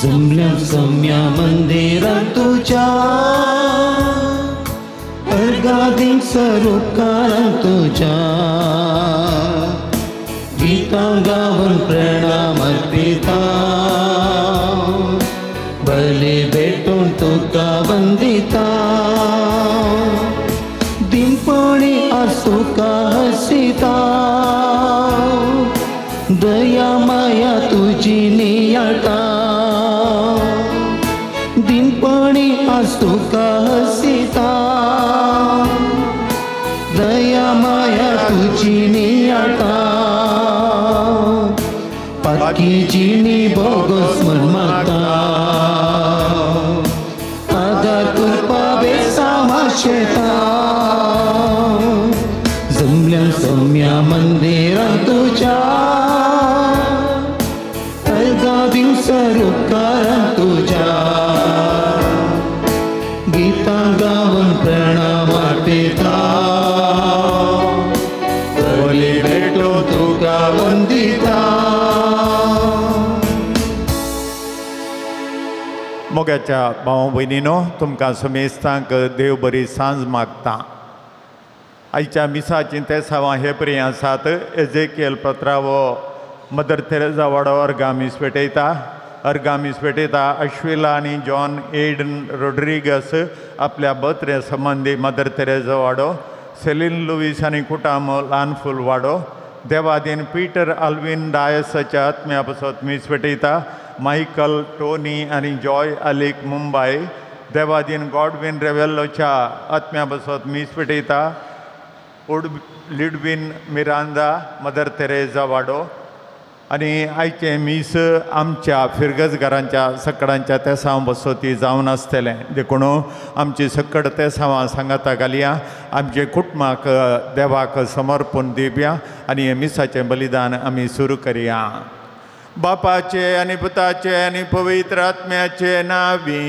जमल्या सम्या मंदिरां तुज्या अर्गादींक सरुपकारां तुज्या गीतां गावन प्रणाम अर्पिता बली भेटून तुका वंदिता दिनपणी आसुका हसिता दया माया तुजी नियाळटा दिनपणी आसुका हसिता दया माया तुजी नियाळटा पाकी जिणी बोगस म्हण मागता आदार करपा बेसांव शेता जमल्या सम्या मंदिरां तुज्या अर्गादींक सरुपकारां तुज्या गीतां गावन प्रणाम अर्पिता बली भेटून तुका वंदिता. मोगाच्या भाव भयणीनो, तुमकां समेस्तांक देव बरी सांज मागता. आयच्या मिसाचीं तेसांवां हे परी आसात. एजेकियल पत्रावो मदर तेरेजा वाडो अर्गा मीस पेटयता. अर्गा मीस पेटयता अश्विला आनी जॉन एडन रोड्रिगस आपल्या बत्रे संबंदी मदर तेरेजा वाडो, सेलीन लुवीस आनी कुटाम ल्हान फूल वाडो, देवादीन पीटर आल्विन डायसाच्या आत्म्या पासत मीस पेटयता. मायकल टोनी आनी जॉय अलीक मुंबय, देवादीन गॉडविन रेवेल्लोच्या आत्म्या पासत मीस पेटयता. उड लिडविन मिरांदा मदर तेरेजा वाडो. आनी आयचें मीस आमच्या फिरगजघरांच्या सकडांच्या तेसांव बसोती जावन आसतलें. देखून आमची सकड तेसांवां सांगाता घालया, आमचे कुटुंबाक देवाक समर्पण दिवया आनी हें मिसाचें बलिदान आमी सुरू करया. बापाचे आनी पुताचे आनी पवित्र आत्म्याचे नावी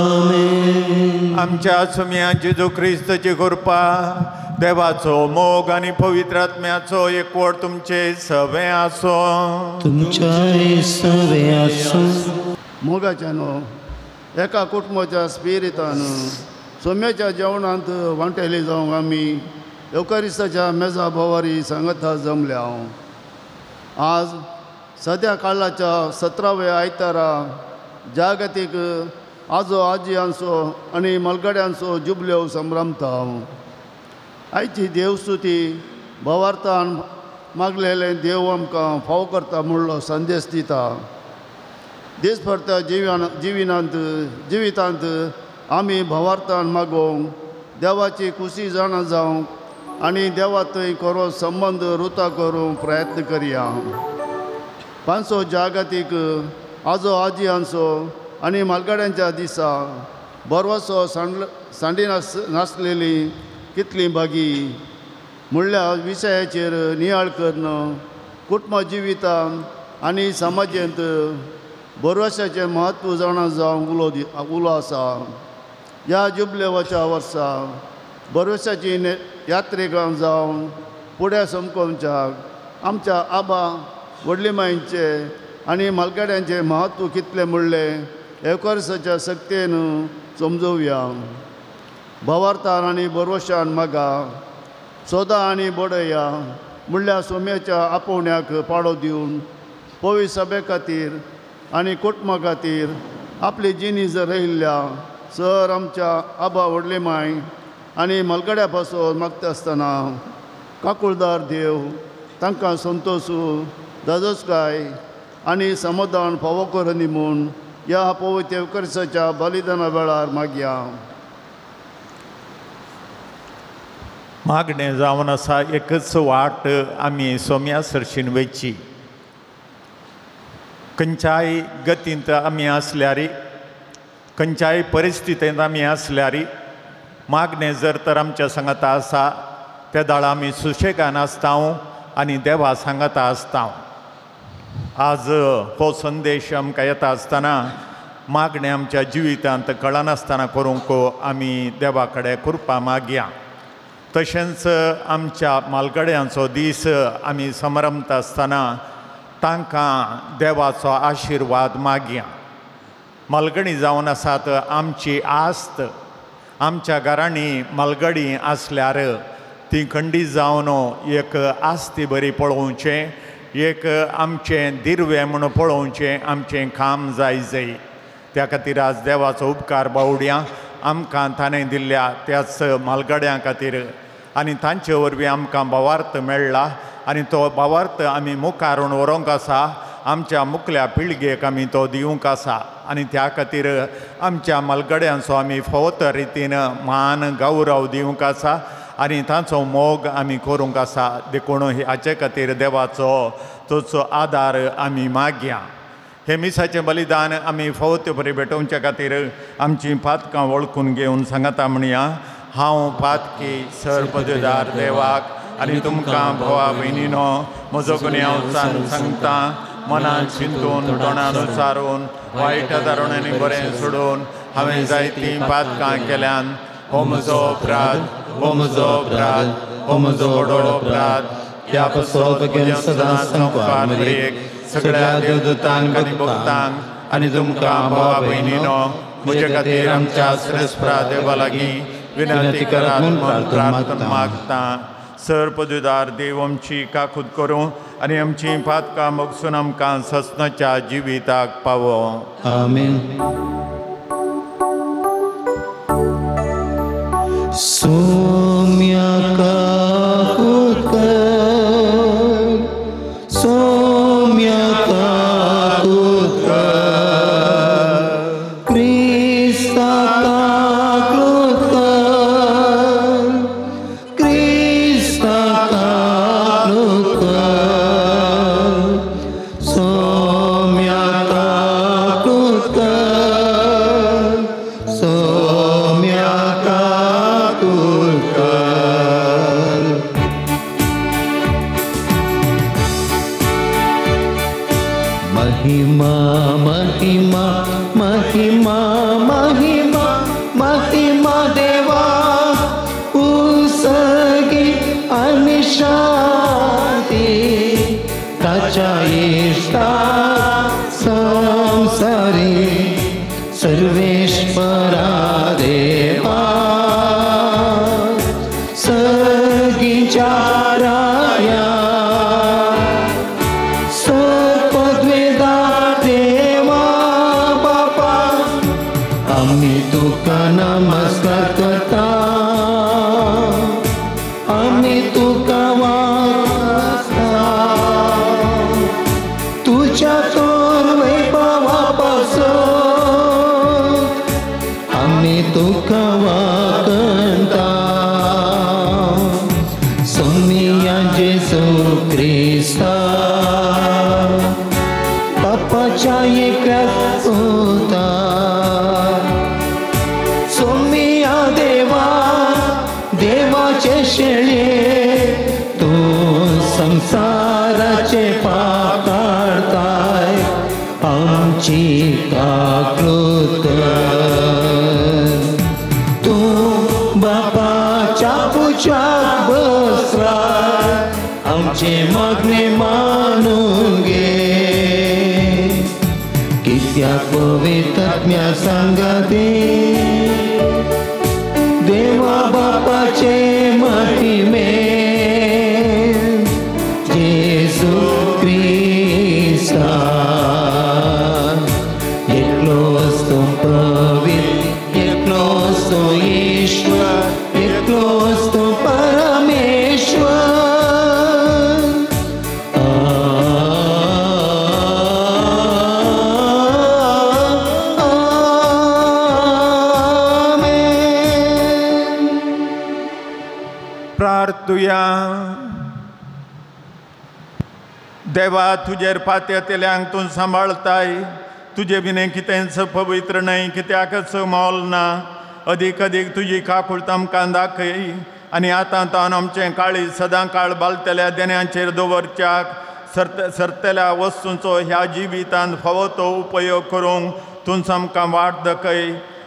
आमेन. आमच्या सुम्या जेजू क्रिस्ताची कृपा, देवाचो मोग आनी पवित्र आत्म्याचो एकवट तुमचे सवे आसो. तुमच्याय सवे आसो. मोगाच्यान एका कुटुंबाच्या स्पिरितान सोम्याच्या जेवणांत वांटेली जावंक आमी येवकारिस्ताच्या मेजा भोवारी सांगता जमल्या. आज सद्या काळाच्या 17व्या आयतारा जागतीक आजो आजयांचो आनी मलगड्यांचो जुबल्यो संभ्रमता. आयची देवस्तुती भवार्थान मागलेलें देव आमकां फाव करता म्हणलो संदेश दिता. दिसभरत्या जिवितांत आमी भवार्थान मागोवंक देवाची खुशी जाणा जावंक आनी देवा थंय खरो संबंद रुता करूंक प्रयत्न करया. पांचसो जागतीक आजो आजयांचो आनी मालगाड्यांच्या दिसा बरवसो सांडी नासलेली कितली भागी म्हणल्या विशयाचेर नियाळ करून कुटुंब जिवितांत आनी समाजेंत बरवशाचें म्हत्व जाणा जावंक उलो आसा. ह्या जुबलेवाच्या वर्सा बरवशाची यात्रेकां जावन फुडें समकोवच्याक आमच्या आबा व्हडली मांयचे आनी मालगाड्यांचें म्हत्व कितलें म्हणलें एवकर्साच्या सक्तेन समजोवया. भवार्थान आनी बरवशान मागा सोदा आनी बडया म्हणल्यार सोम्याच्या आपोवण्याक पाडो दिवन पवी सभे खातीर आनी कुटुंबा खातीर आपली जिणी जर रयिल्ल्या सर आमच्या आबा व्हडली मांय आनी मलगड्या पासून मागता आसतना काकुळदार देव तांकां संतोशू दादोसकाय आनी समाधान फावो करुनी म्हूण ह्या पवित्र येवकर्साच्या बलिदाना वेळार मागया. मागणें जावन आसा एकच वाट आमी सोम्या सरशीन वयची. खंयच्याय गतींत आमी आसल्यार, खंयच्याय परिस्थितींत आमी आसल्यार मागणें जर तर आमच्या सांगाता आसा त्या दाळा आमी सुशेगान आसता आनी देवा सांगाता आसता. आज हो संदेश आमकां येता आसतना मागणें आमच्या जिवितांत कळनासतना करूंक आमी देवा कडेन कृपा मागया. तशेंच आमच्या मालगड्यांचो दीस आमी समरमता आसतना तांकां देवाचो आशिर्वाद मागया। मालगणी जावन आसात आमची आस्त, आमच्या घरांनी मालगडी आसल्यार ती खंडीत जावन एक आस्ती बरी पळोवचें, एक आमचें दिर्वें म्हूण पळोवचें, आमचें काम जाय जाय। त्या खातीर आज देवाचो उपकार बावड्या आमकां ताणें दिल्ल्या त्याच मालगड्यां खातीर आनी तांचे वरवीं आमकां भावार्थ मेळ्ळा आनी तो भावार्थ आमी मुखार व्हरूंक आसा, आमच्या मुखल्या पिळगेक आमी तो दिवंक आसा आनी त्या खातीर आमच्या मालगड्यांचो आमी फावो त्या रितीन मान गौरव दिवंक आसा आनी तांचो मोग आमी करूंक आसा। देखून हाचे खातीर देवाचो तोचो आदार आमी मागया। हे मिसाचें बलिदान आमी फावो ते बरी भेटोवचे खातीर आमचीं पातकां वळखून घेवन सांगता म्हणया, हांव पातकी सर पदवीदार देवाक आनी तुमकां भावा भयणीनो म्हजो गुन्यांव सांगता, मनान चिंतून तोंडान उच्चारून वायट धारण आनी बरें सोडून हांवें जायतीं पातकां केल्यान। हो म्हजो अपराध, हो म्हजो अपराध, हो म्हजो व्हडो अपराध। ह्या सदां सगळ्या देवदूतांक आनी भक्तांक आनी तुमकां भावा भयणीनो म्हजे खातीर आमच्या श्रेष्ठ देवा लागीं विनंती करात म्हूण प्रार्थना मागता। सर पदवीदार देव आमची काकूत करूं आनी आमची पातकां मोगसून आमकां ससनाच्या जिविताक पावो। आमेन। सोम्या काकूत कर, सोम्या काकूत कर, क्रिस्ता काकूत कर, क्रिस्ता काकूत कर, सोम्या काकूत कर, सोम्या काकूत कर। महिमा महिमा महिमा महिमा महिमा देवा उसगी आनी शांती ताच्या इश्टा संसारी सर्वेश्वरा देवा सगीच्या राया आमी तुका नमस्कार करता, आमी तुका वाचता, तुज्या तोर वैभवा पासून आमी तुका वाकणता। सोमिया जेजू क्रिस्ता बापाच्या एकल्या पुता, सोमिया देवा देवाचे शेळे तूं संसाराचे पाप काडताय आमची काकूत कर। तूं बापाच्या पुजाक बसलाय आमचे मागणे मानून घे, कित्याक पवित्र सांगाते देवा बापाचे महिमे जेजू क्रिस्ता एकलोच तो पवित्र, एकलोच तो ईश्वर, एकलोच तो परमेश्वर। प्रार्थुया। देवा तुजेर पातयेतल्यांक तूं सांबाळताय, तुजे विणे कितेंच पवित्र न्हय, कित्याकच मोल ना। अदीक अदीक तुजी काकूळत आमकां दाखय आनी आतां तावन आमचें काळीज सदां काळ बालतल्या देण्यांचेर दवरच्याक सरतल्या वस्तूंचो ह्या जिवितांत फावो तो उपयोग करूंक तूंच आमकां वाट दाखय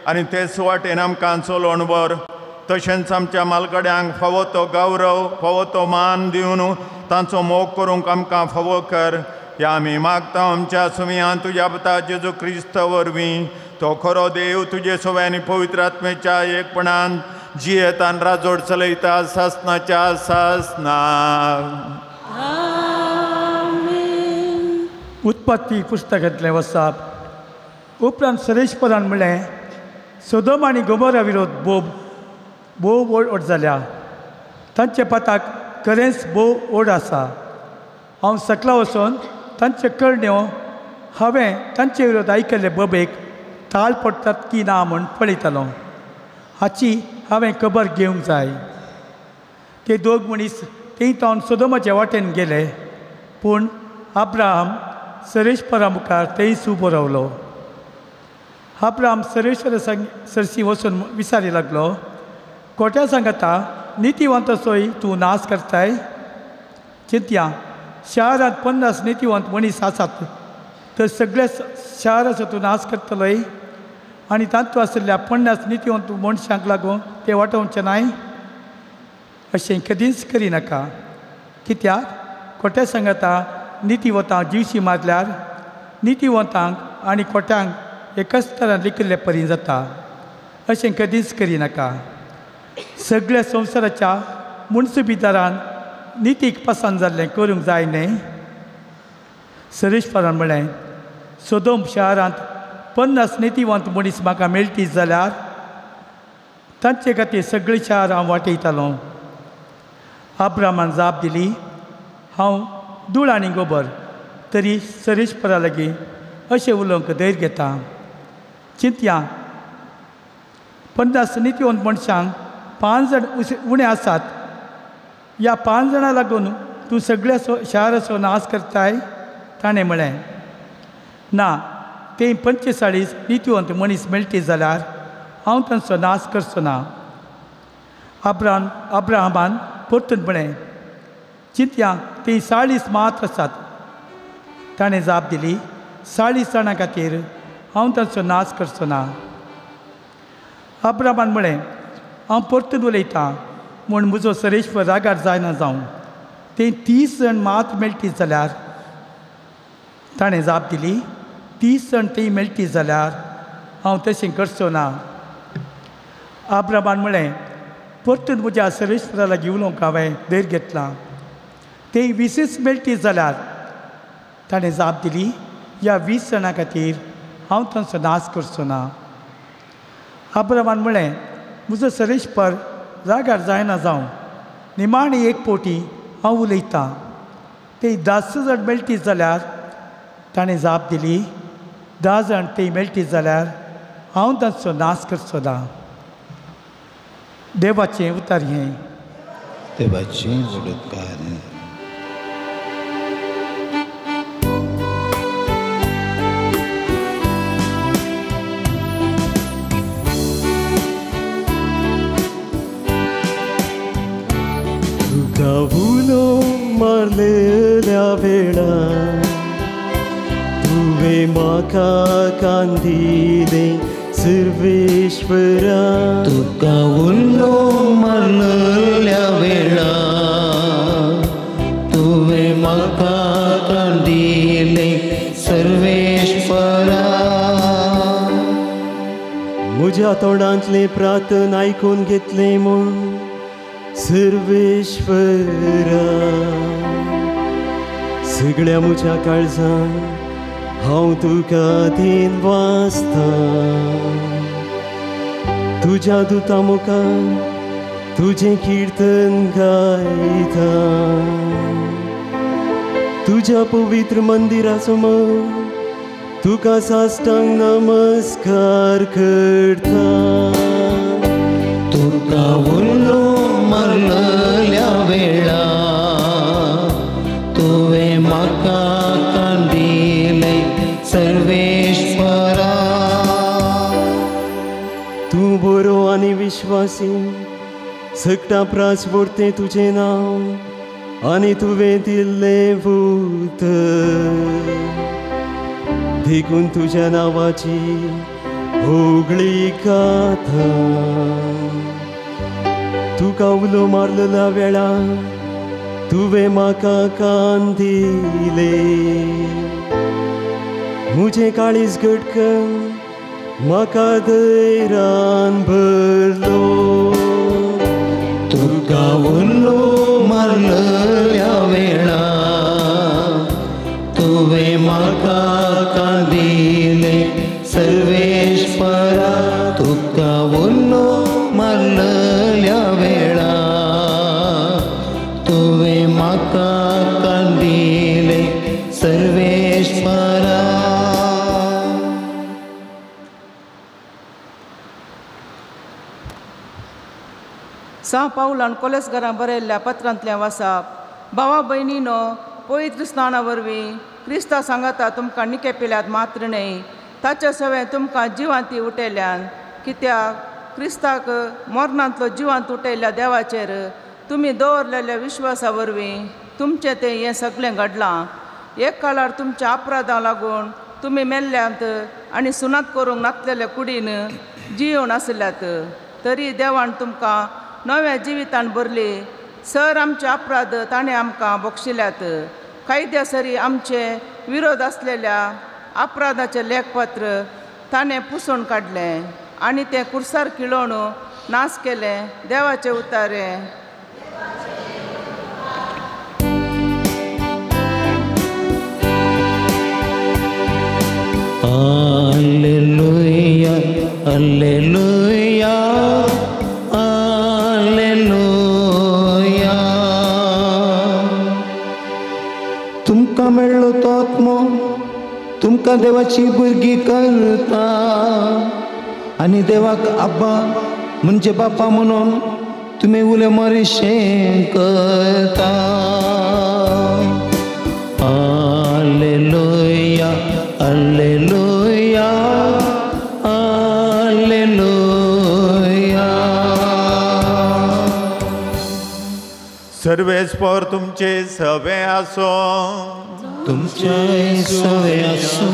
आनी तेच वाटेन आमकां चलोवन व्हर। तशेंच आमच्या मालगड्यांक फावो तो गौरव, फावो तो मान दिवन तांचो मोग करूंक आमकां फावो कर। ह्या आमी मागता आमच्या सुमयान तुज्या पुता जेजू क्रिस्त वरवीं तो खरो देव तुजे सोव्या आनी पवित्र आत्म्याच्या एकपणान जियेतान राजोड चलयता सासनाच्या सासना. उत्पत्ती पुस्तकांतलें वसाप. उपरांत सरेशपरान म्हणलें, सोदोम आनी गोमोरा विरोध बोब भोव व्हड जाल्या, तांचे पाताक खरेंच भोव व्हड आसा. हांव सकला वचून तांचे करण्यो हांवें तांचे विरोध आयकल्ले बोबेक ताल पडटात की ना म्हूण पळयतालो. हाची हांवें खबर घेवंक जाय. ते दोग मनीस थंय तावन सोदोमाचे वाटेन गेले, पूण अब्राहम सरेशपरा मुखार थंयच उबो रावलो. अब्राहम सरेश्वर सरशी वचून विचारी लागलो, कोट्या सांगता नितीवंताचोय तूं नाश करताय? चिंतया, शारांत 50 नितीवंत मनीस आसात तर सगळ्या शाराचो तूं नाश करतलोय आनी तातूंत आशिल्ल्या 50 नितीवंत मनशांक लागून ते वाटोवचें नाय? अशें कदींच करिनाका. कित्याक कोट्या सांगता नितीवंतांक जिवशी मारल्यार नितीवंतांक आनी कोट्यांक एकच तरान लिखिल्ले परी जाता. अशें कदींच करिनाका. सगळ्या संवसाराच्या मुन्सुबीदारान नितीक पसंत जाल्लें करूंक जाय न्हय? सरेशपरान म्हणलें, सोदोम शारांत 50 नितीवंत मनीस म्हाका मेळटी जाल्यार तांचे खातीर सगळें शार हांव वाटयतालो. अब्राहमान जाप दिली, हांव धूळ आनी गोबर तरी सरेशपरा लागीं अशें उलोवंक धैर्य घेता. चिंतया, 50 नितीवंत मनशांक 5 जाण उणें आसात. ह्या 5 जाणां लागून तूं सगळ्या शाराचो नाश करताय? ताणें म्हळें, ना, ते 45 नितीवंत मनीस मेळटी जाल्यार हांव तांचो नाश करचो ना. अब्राहमान परतून म्हळें, चिंतया, ती 40 मात्र आसात. ताणें जाप दिली, 40 जाणां खातीर हांव तांचो नाश करचो ना. अब्राहमान म्हळें, हांव परतून उलयतां म्हूण म्हजो सरेश्वर रागार जायना जावं. ते 30 जाण मात मेळटी जाल्यार? ताणें जाप दिली, 30 जाण ती मेळटी जाल्यार हांव तशें करचो ना. अब्राहमान म्हळें, परतून म्हज्या सरेश्वरा लागीं उलोवंक हांवें धैर्य घेतलां. ते 20 मेळटी जाल्यार? ताणें जाप दिली, ह्या 20 जाणां खातीर हांव तांचो नाश करचो ना. अब्राहमान म्हळें, म्हजो सरेश्वर रागार जायना जावं. निमाणी एक पोटी हांव उलयतां. ते 10 जाण मेळटी जाल्यार? ताणें जाप दिली, 10 जाण ते मेळटी जाल्यार हांव तांचो नाश करचो ना. देवाचें उतर हें. देवाचें उतर. तुका उलो मारलेल्या वेळा तुवें म्हाका कान दिलें सर्वेश्वरा. तुका उलो मारलेल्या वेळा तुवें म्हाका कान दिलें सर्वेश्वरा. म्हज्या तोंडांतलें प्रार्थना आयकून घेतलें म्हूण सर्वेश्वरा. सगळ्या म्हज्या काळजान हांव तुका दीन वाचतां. तुज्या दुता मुखार तुजें किर्तन गायता. तुज्या पवित्र मंदिरा समोर तुका साष्टांग नमस्कार करता. तुका उलो मारलेल्या वेळा तुवें म्हाका कान दिलें सर्वेश्वरा. तूं बरो आनी विश्वासी, सगळ्या प्रास व्हरतें तुजें नांव आनी तुवें दिल्लें उतर. देखून तुज्या नांवाची होगळी गाथा. तुका उलो मारलेल्या वेळा तुवें म्हाका कान दिले, म्हजें काळीज घटकन म्हाका धैर्यान भरलो। तुका उल्लो मारलेल्या वेळा तुवें म्हाका कान दिले सर्वेश्वरा, तुका उल्लो मारलेल्या वेळा तुवें म्हाका कान दिले सर्वेश्वरा। सां पावलान कोलेसगरां बरयल्ल्या पत्रांतल्या वासाप। भावा भयणीनो, पवित्र स्नाना वरवीं क्रिस्ता सांगाता तुमकां निके पिल्यात मात्र न्हय, ताच्या सवें तुमकां जिवांती उठयल्यान। कित्याक क्रिस्ताक मरणांतलो जिवांत उठयल्ल्या देवाचेर तुमी दवरलेल्या विश्वासा वरवीं तुमचें तें हें सगळें घडलां। एक काळार तुमच्या अपराधां लागून तुमी मेल्ल्यांत आनी सुनात करूंक नातलेल्या कुडीन जियोवन आसल्यात, तरी देवान तुमकां नव्या जिवितान भरली। सर आमचे अपराध ताणें आमकां बक्षिल्यात। कायद्या सरी आमचे विरोध आसलेल्या अपराधाचें लेखपत्र ताणें पुसून काडलें आनी तें कुर्सार किळोवन नाश केलें। देवाचे उतारे। Alleluia, alleluia, alleluia. तुमकां मेळ्ळो तो आत्मो तुमकां देवाची भुरगीं करता आनी देवाक आब्बा म्हणजे बापा म्हणून तुमी उले मारिशें करता। Alleluia, alleluia, alleluia. सर्वेस्पर तुमचे सवे आसो, तुमचे सवे आसो।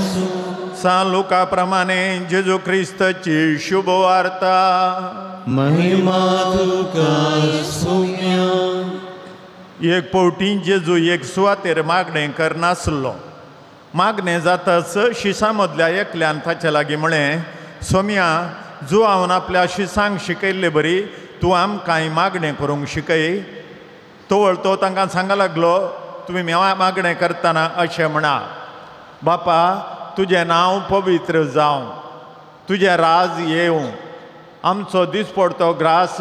सां लुका प्रमाणे जेजू क्रिस्ताची शुभ वार्ता। महिमा तुका सोम्या। एक फावटी जेजू एक सुवातेर मागणें करनासलो। मागणें जाताच शिसां मदल्या एकल्यान ताचे लागीं म्हळें, सोम्या, जुआवन आपल्या शिसांक शिकयल्ले बरी तूं आमकांय मागणें करूंक शिकय। तवळ तो तांकां सांगा लागलो, तुमी मागणें करतना अशें म्हणा, बापा तुजें नांव पवित्र जावं, तुजें राज येवं, आमचो दिसपडतो ग्रास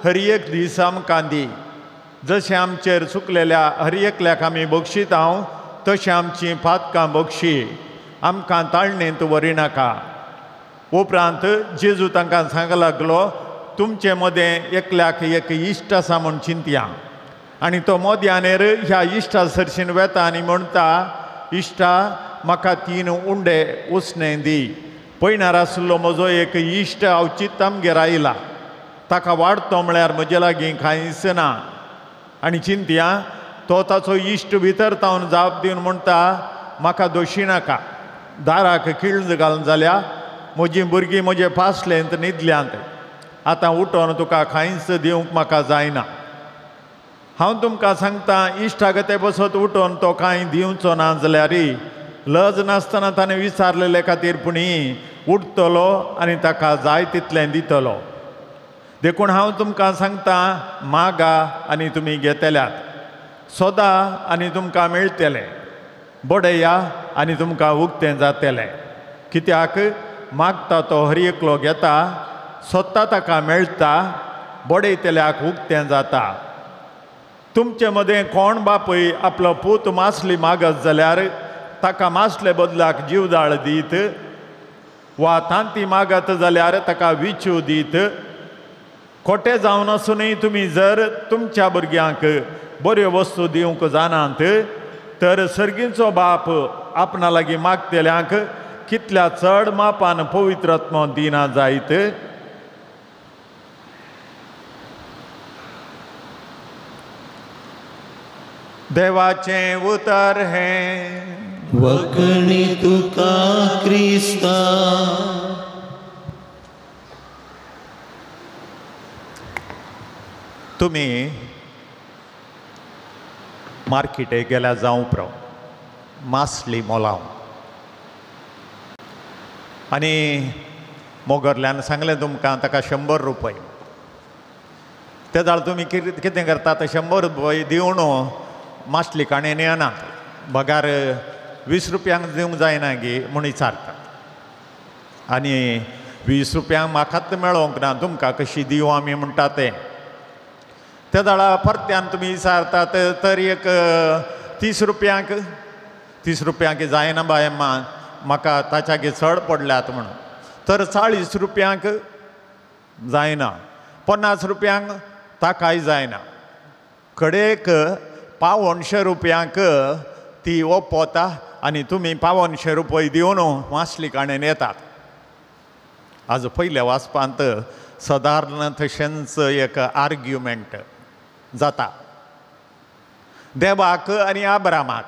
हर एक दीस आमकां दी, जशें आमचेर चुकलेल्या हर एकल्याक आमी बक्षितांव तशें आमचीं पातकां बक्षी, आमकां ताळणेंत व्हरिनाका। उपरांत जेजू तांकां सांग लागलो, तुमचे मदें एकल्याक एक इश्ट आसा म्हूण चिंतया आनी तो मोदयानेर ह्या इश्टा सरशीन वेता आनी म्हणटा, इश्टा म्हाका 3 उंडे उसणें दी, पयणार आसलो म्हजो एक इश्ट अवचीत आमगेर आयला, ताका वाडतो म्हळ्यार म्हजे लागीं कांयच ना। आनी चिंतया तो ताचो इश्ट भितर तावन जाप दिवन म्हणटा, म्हाका दोशी नाका, दाराक किल्ल घालून जाल्या म्हजीं भुरगीं म्हजे पासलेंत न्हिदल्यांत, आतां उठोन तुका कांयच दिवंक म्हाका जायना। हांव तुमकां सांगता, इश्टागते बसत उठोन तो कांय दिवचो ना जाल्यार लज नासतना ताणें विचारलेले खातीर पुणी उठतलो आनी ताका जाय तितलें दितलो। देखून हांव तुमकां सांगता, मागा आनी तुमी घेतल्यात, सोदा आनी तुमकां मेळटलें, बडया आनी तुमकां उक्तें जातलें। कित्याक मागता तो हर एकलो घेता, सोदता ताका मेळटा, बडयतल्याक उक्तें जाता। तुमचे मदें कोण बापूय आपलो पूत मासली मागत जाल्यार ताका मासले बदलाक जीवदाळ दीत, वा तांती मागत जाल्यार ताका विचू दीत? खोटे जावन आसुनूय तुमी जर तुमच्या भुरग्यांक बऱ्यो वस्तू दिवंक जाणात तर सर्गीचो बाप आपणा लागीं मागतल्यांक कितल्या चड मापान पवित्र आत्मो दिना जायत? देवाचें उतर हें। वखणी तुका क्रिस्ता। तुमी मार्केटे गेल्यार जावं प्रो मासली मोलाव आनी मोगरल्यान सांगलें तुमकां ताका 100 रुपये. ते जाल्यार तुमी कितें करतात 100 रुपये दिवन मासली काणयेन येनात, बगार 20 रुपयांक दिवंक जायना गी म्हूण विचारतात. आनी 20 रुपयांक म्हाकाच मेळोंक ना, तुमकां कशी दिवं आमी म्हणटा तें. ते जाल्यार परत्यान तुमी विचारतात तर एक 30 रुपयांक, 30 रुपयांक जायना बाय म्हाका ताच्यागे चड पडल्यात म्हणून, तर 40 रुपयांक जायना, 50 रुपयांक ताकाय जायना, कडेक 175 रुपयांक ती ओपता आनी तुमी 175 रुपये दिवन मासली काणयेन येतात. आज पयल्या वाचपांत सदारण तशेंच एक आर्ग्युमेंट जाता देवाक आनी आब्रामाक.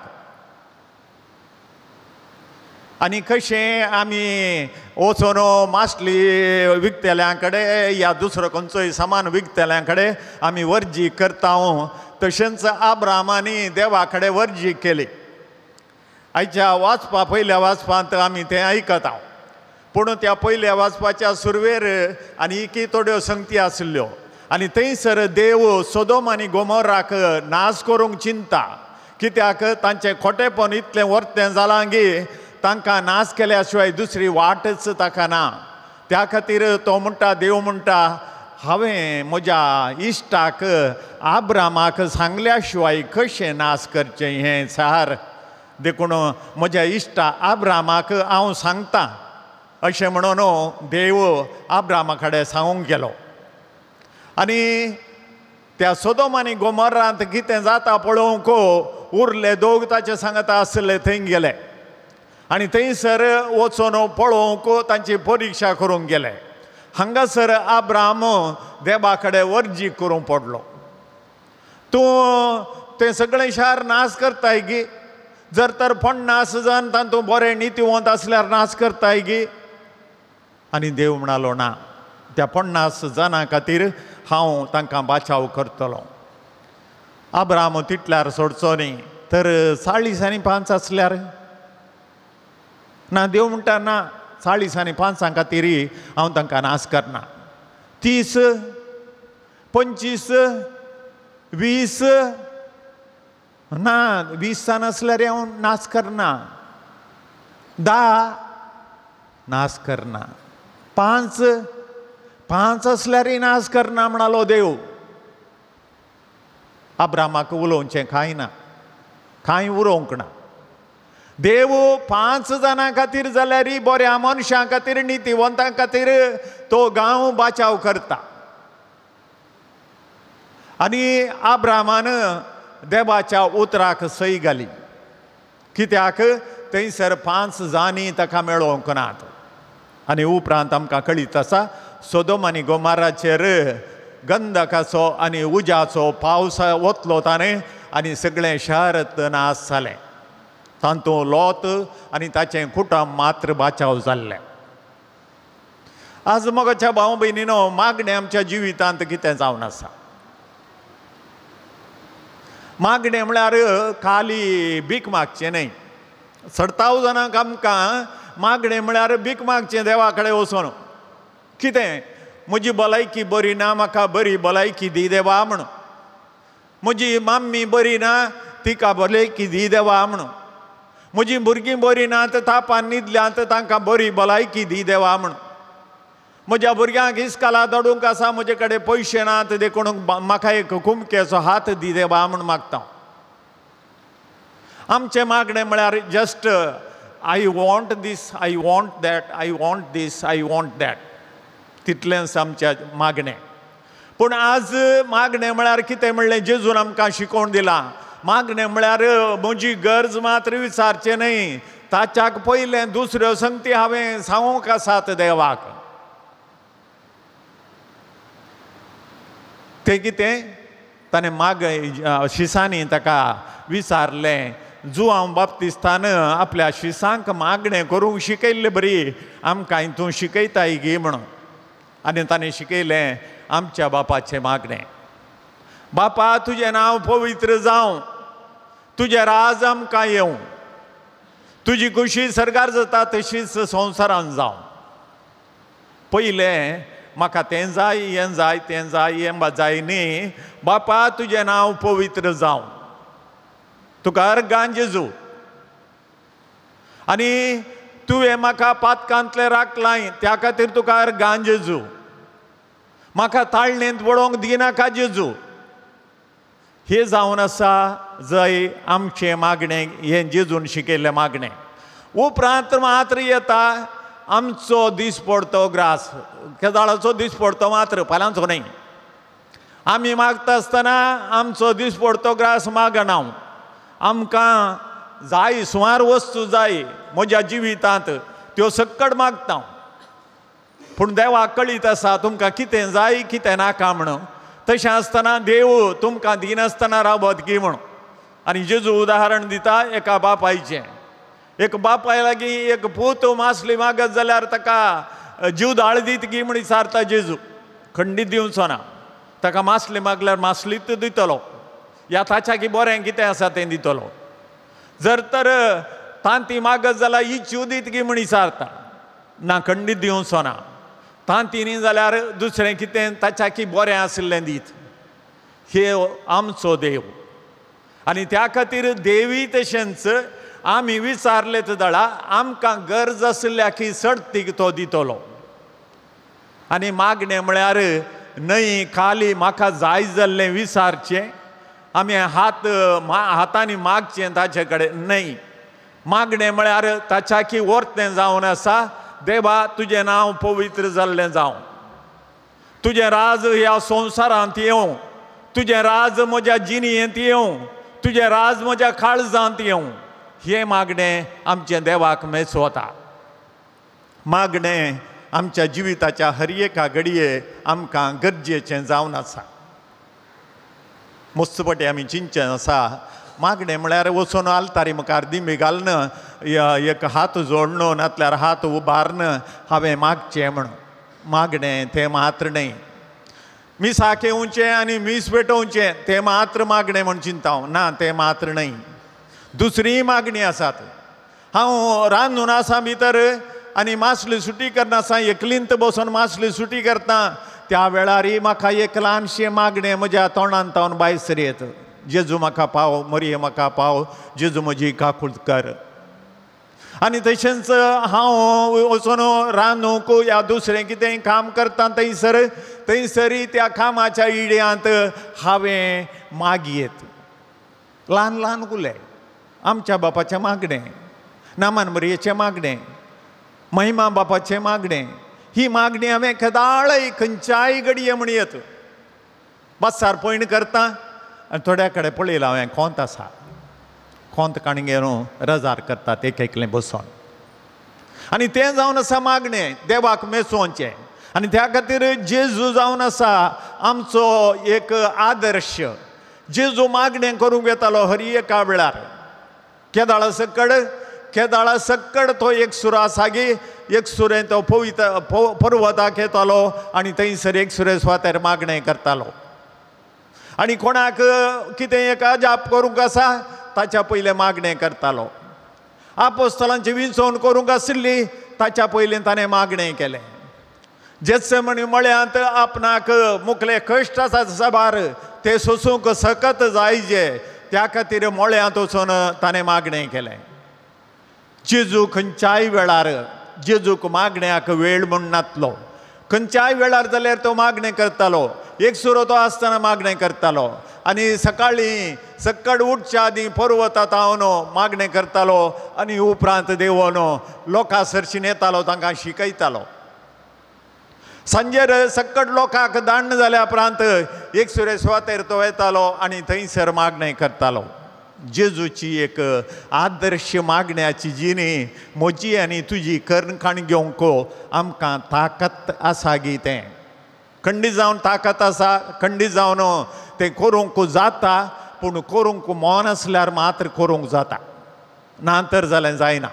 आनी कशें आमी वचून मासली विकतेल्यां कडेन या दुसरो खंयचोय सामान विकतेल्यां कडेन आमी वर्जी करता, तशेंच आब्रामानी देवा कडेन वर्जी केली. आयच्या वाचपा पयल्या वाचपांत आमी तें आयकता. पूण त्या पयल्या वाचपाच्या सुरवेर आनी एकी थोड्यो संगती आसल्यो आनी थंयसर देव सोदोम आनी गोमोराक नाश करूंक चिंता, कित्याक तांचें खोटेपण इतलें वर्तें जालां की तांकां नाश केल्या शिवाय दुसरी वाटच ताका ना. त्या खातीर तो म्हणटा, देव म्हणटा, हांवें म्हज्या इश्टाक आब्रामाक सांगल्या शिवाय कशें नाश करचें हें सार, देखून म्हज्या इश्टा आब्रामाक हांव सांगता अशें म्हणून देव आब्रामा कडेन सांगूंक गेलो. आनी त्या सोदोम आनी गोमोरांत कितें जाता पळोवंक उरले दोग ताचे सांगता आसले थंय गेले आनी थंयसर वचून पळोवंक तांची परिक्षा करूंक गेले. हांगासर आब्राम देवा कडेन वर्जी करूंक पडलो. तूं तें सगळें शार नाश करताय गी, जर तर 50 जाण तातूंत बरें नितीवंत आसल्यार नाश करताय गी. आनी देव म्हणालो ना, त्या 50 जाणां खातीर हांव तांकां बाचाव करतलो. आब्राम तितल्यार सोडचो न्ही, तर 40 आनी 5 आसल्यार ना. देव म्हणटा ना, 40 आनी 5 खातीर हांव तांकां नाश करना. 30, 25, 20 ना, 20 जाण आसल्यार हांव नाश करना, 10 नाश करना, 5, 5 आसल्यारय नाश करना म्हणालो देव. आब्रामाक उलोवचें कांय ना, कांय उरोवंक ना. देव 5 जाणां खातीर जाल्यारय बऱ्या मनशां खातीर नितीवंतां खातीर तो गांव बाचाव करता. आनी आब्रामान देवाच्या उतराक सय घाली, कित्याक थंयसर 5 जाणी ताका मेळोवंक नात. आनी उपरांत आमकां कळीत आसा सोदोम आनी गोमाराचेर गंधकाचो आनी उज्याचो पावस वतलो ताणें आनी सगळें शहर नाश जालें. तातूंत लोत आनी ताचें कुटुंब मात्र बाचाव जाल्लें. आज मोगाच्या भाव भयणीनो, मागणें आमच्या जिवितांत कितें जावन आसा. मागणें म्हळ्यार खाली भीक मागचें न्हय. चडताव जाणांक आमकां मागणें म्हळ्यार भीक मागचें देवा कडेन वचून, कितें म्हजी भलायकी बरी ना, म्हाका बरी भलायकी दी देवा म्हणून, म्हजी माम्मी बरी ना तिका भलायकी दी देवा म्हणून, म्हजी भुरगीं बरीं ना तर तापान न्हिदल्यांत तांकां बरी भलायकी दी देवा म्हणून, म्हज्या भुरग्यांक इस्काला धाडूंक आसा म्हजे कडेन पयशे नात देखून म्हाका एक कुमकेचो हात दी देवा म्हूण मागता. आमचें मागणें म्हळ्यार just I want this, I want that, I want this, I want that, तितलेंच आमचें मागणें. पूण आज मागणें म्हळ्यार कितें म्हणलें जेजून आमकां शिकोवन दिलां. मागणें म्हळ्यार म्हजी गरज मात्र विचारचें न्हय, ताच्याक पयलें दुसऱ्यो संगती हांवें सांगूंक आसात देवाक. तें कितें ताणें माग शिसांनी ताका विचारलें. जुआंव बाप्तिस्तान आपल्या शिसांक मागणें करूंक शिकयल्लें बरी आमकां तूं शिकयताय गी म्हणून. आनी ताणें शिकयलें आमच्या बापाचें मागणें, बापा तुजें नांव पवित्र जावं, तुजें राज आमकां येवं, तुजी खुशी सरकार जाता तशीच संवसारान जावं. पयलें म्हाका तें जाय, हें जाय, तें जाय, हें जाय न्ही. बापा तुजें नांव पवित्र जावं, तुका अर्गां जेजू, आनी तुवें म्हाका पातकांतलें राखलाय त्या खातीर तुका अर्गां जेजू. म्हाका ताळणेंत वडोवंक दिनाका जेजू. हें जावन आसा जंय आमचें मागणें, हें जेजून शिकयल्लें मागणें. उपरांत मात्र येता आमचो दीस पडतो ग्रास, केदाळाचो दीस पडतो मात्र, फाल्यांचो न्हय. आमी मागता आसतना आमचो दीस पडतो ग्रास मागना. आमकां जाय सुमार वस्तू जाय म्हज्या जिवितांत, त्यो सक्कड मागता. पूण देवाक कळीत आसा तुमकां कितें जाय कितें नाका म्हणून. तशें आसतना देव तुमकां दिनासतना रावत की म्हणून. आनी जेजू उदाहरण दिता एका बापायचें. एक बापाय लागीं एक पूत मासली मागत जाल्यार ताका जीव दाळ दीत की म्हण विचारता जेजू. खंडीत दिवचो ना, ताका मासली मागल्यार मासलीच दितलो, या ताच्या की बरें कितें आसा तें दितलो. जर तर तांती मागत जाल्यार इच्यू दीत की म्हण विचारता, ना खंडीत दिवचो ना. तांती न्ही जाल्यार दुसरें कितें ताच्या की बरें आशिल्लें दीत. हे आमचो देव. आनी त्या खातीर देवी तशेंच आमी विचारले तर दळा आमकां गरज आशिल्ल्या की सडतीक तो दितलो. आनी मागणें म्हळ्यार न्हय खाली म्हाका जाय जाल्लें विचारचें, आमी हात हातांनी मागचें ताचे कडेन न्हय. मागणें म्हळ्यार ताच्या की वर्तें जावन आसा, देवा तुजें नांव पवित्र जाल्लें जावं, तुजें राज ह्या संवसारांत येवं, तुजें राज म्हज्या जिणेंत येवं, तुजें राज म्हज्या काळजांत येवं. हें मागणें आमचें देवाक मेचवता. मागणें आमच्या जिविताच्या हर एका घडये आमकां गरजेचें जावन आसा. मस्तपटी आमी चिंतचें आसा मागणें म्हळ्यार वचून आल्तारी मुखार दिंबी घालून एक हात जोडून नातल्यार हात उबारून हांवें मागचें म्हणून. मागणें तें मात्र न्हय. मिसाक येवचें आनी मीस पेटोवचें तें मात्र मागणें म्हूण चिंता हांव, ना तें मात्र न्हय. दुसरीय मागणी आसात. हांव रांदून आसा भितर आनी मासली सुटी करना आसा, एकलींत बसून मासली सुटी करता, त्या वेळारय म्हाका एक ल्हानशें मागणें म्हज्या तोंडान तावन भायर येत, जेजू म्हाका पाव, मरिये म्हाका पाव, जेजू म्हजी काकूट कर. आनी तशेंच हांव वचून रांदूंक या दुसरें कितें काम करता थंयसर थंयसरय त्या कामाच्या इड्यांत हांवें मागयेत. ल्हान ल्हान उले आमच्या बापाचें मागणें, नामान मरियेचें मागणें, महिमा बापाचें मागणें, ही मागणी हांवें केदाळय खंयच्याय घडये म्हणयेत. बसार पयण करता आनी थोड्या कडेन पळयलां हांवें कोंत आसा, कोंत काणगे न्हू रजार करतात एक एकलें बसोन. आनी तें जावन आसा मागणें देवाक मेचोवचें. आनी त्या खातीर जेजू जावन आसा आमचो एक आदर्श. जेजू मागणें करूंक येतालो हर एका वेळार. केदाळा सकड केदाळा सक्कड तो एक सुरा सागी एक सुरें तो पवित्र पर्वताक येतालो आनी थंयसर एक सुरे सुवातेर मागणें करतालो. आनी कोणाक कितें एक अजाप करूंक आसा ताच्या पयलें मागणें करतालो. आपोस्तलांची विंचवण करूंक आशिल्ली ताच्या पयलीं ताणें मागणें केलें. जेत्सेमनी मळ्यांत आपणाक मुखले कश्ट आसा साबार ते सोसूंक सकत जायजे त्या खातीर मळ्यांत वचून ताणें मागणें केलें. जेजू खंयच्याय वेळार जेजूक मागण्याक वेळ म्हूण नातलो. खंयच्याय वेळार जाल्यार तो मागणें करतालो. एक सुरो तो आसतना मागणें करतालो आनी सकाळीं सक्कड उठच्या आदीं पर्वतात हांव मागणें करतालो आनी उपरांत देवोन लोकां सरशीन येतालो तांकां शिकयतालो. सांजेर सक्कड लोकांक दांड जाल्या उपरांत एक सुरे सुवातेर तो येतालो आनी थंयसर मागणें करतालो. जेजूची एक आदर्श मागण्याची जिणी म्हजी आनी तुजी कर्ण घेवंक आमकां ताकत आसा गी तें खंडीत जावन ताकत आसा, खंडीत जावन तें करूंक जाता, पूण करूंक मन आसल्यार मात्र करूंक जाता, ना तर जालें जायना.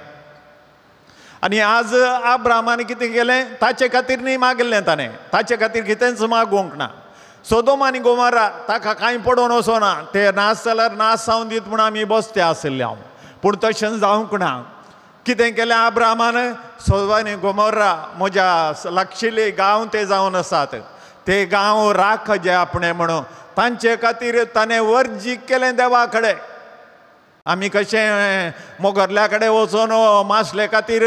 आनी आज आब्रामान कितें केलें ताचे खातीर न्ही मागलें ताणें, ताचे खातीर कितेंच मागूंक ना. सोदोम आनी गोमोरा ताका कांय पडोवन वचना, ते नाश जाल्यार नाश जावन दीत म्हूण आमी बसते आशिल्ले हांव, पूण तशें जावंक ना. कितें केलें आब्रामान? सोदोम आनी गोमोरा म्हज्या लागशिल्ले गांव ते जावन आसात, ते गांव राख जे आपणें म्हणून तांचे खातीर ताणें वर्जीक केलें देवा कडेन. आमी कशें मोगरल्या कडेन वचून मासले खातीर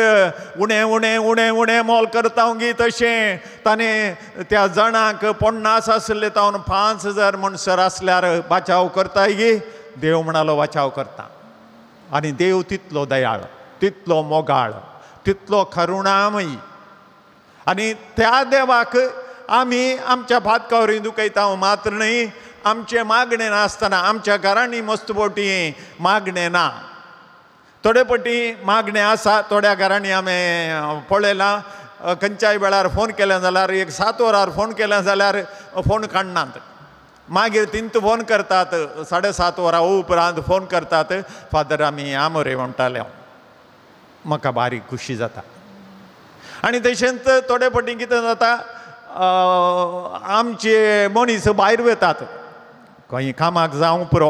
उणें उणें उणें उणें मोल करता गी, तशें ताणें त्या जाणांक 50 आसले तावन 5000 म्हणसर आसल्यार बाचाव करताय गी. देव म्हणालो वाचाव करता. आनी देव तितलो दयाळ, तितलो मोगाळ, तितलो करुणामयी. आनी त्या देवाक आमी आमच्या भातकावरी दुखयता मात्र न्हय, आमचें मागणें नासतना आमच्या घरांनी मस्त पटी मागणें ना, थोडे पटी मागणें आसा. थोड्या घरांनी आमी पळयलां खंयच्याय वेळार फोन केलें जाल्यार एक 7 वरार फोन केलें जाल्यार फोन काडनात, मागीर तिंत फोन करतात 7:30 वरां उपरांत फोन करतात, फादर आमी आमोरे म्हणटाले. म्हाका बारीक खुशी जाता. आनी तशेंच थोडे पटी कितें जाता, आमचे मनीस भायर वतात खंय कामाक जावंक पुरो,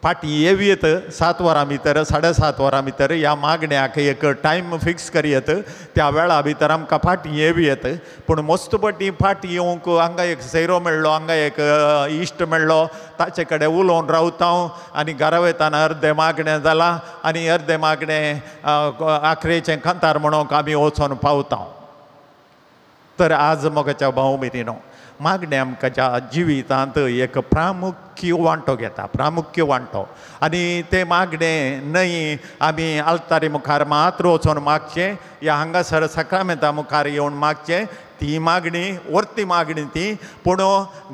फाटीं येवयेत 7 वरां भितर 7:30 वरां भितर, ह्या मागण्याक एक टायम फिक्स करयेत, त्या वेळा भितर आमकां फाटीं येवयेत. पूण मस्त पटी फाटीं येवंक हांगा एक सैरो मेळ्ळो, हांगा एक इश्ट मेळ्ळो, ताचे कडेन उलोवन रावता हांव आनी घरा वयताना अर्दें मागणें जालां आनी अर्दें मागणें आखरेचें कांतार म्हणूंक आमी वचोन पावता. तर आज म्हज्या भाव भयणीनो, मागणें आमच्या जिवितांत एक प्रामुख्य वांटो घेता, प्रामुख्य वांटो. आनी तें मागणें न्हय आमी आल्तारी मुखार मात्र वचोन मागचें या हांगासर साक्रामेंता मुखार येवन मागचें, ती मागणी वर्ती मागणी ती. पूण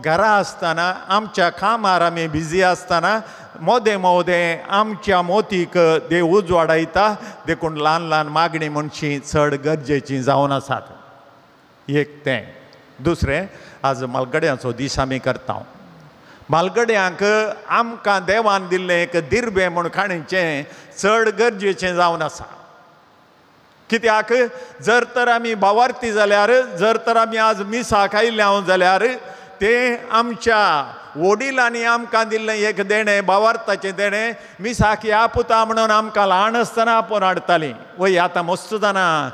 घरा आसतना आमच्या कामार आमी बिजी आसतना मोदें मोदें आमच्या मोतीक देव उजवाडायता. देखून ल्हान ल्हान मागणी म्हणची चड गरजेची जावन आसात. एक तें. दुसरें, आज मालगड्यांचो दीस आमी करता. मालगड्यांक आमकां देवान दिल्लें एक दिर्बें म्हूण काणीचें चड गरजेचें जावन आसा. कित्याक जर तर आमी भावार्थी जाल्यार, जर तर आमी आज मिसाक आयिल्ले हांव जाल्यार तें आमच्या वडिलांनी आमकां दिल्लें एक देणें, भावार्थाचें देणें. मिसाक ह्या पुता म्हणून आमकां ल्हान आसतना आपोवन हाडटालीं. वय आतां मस्त जाणां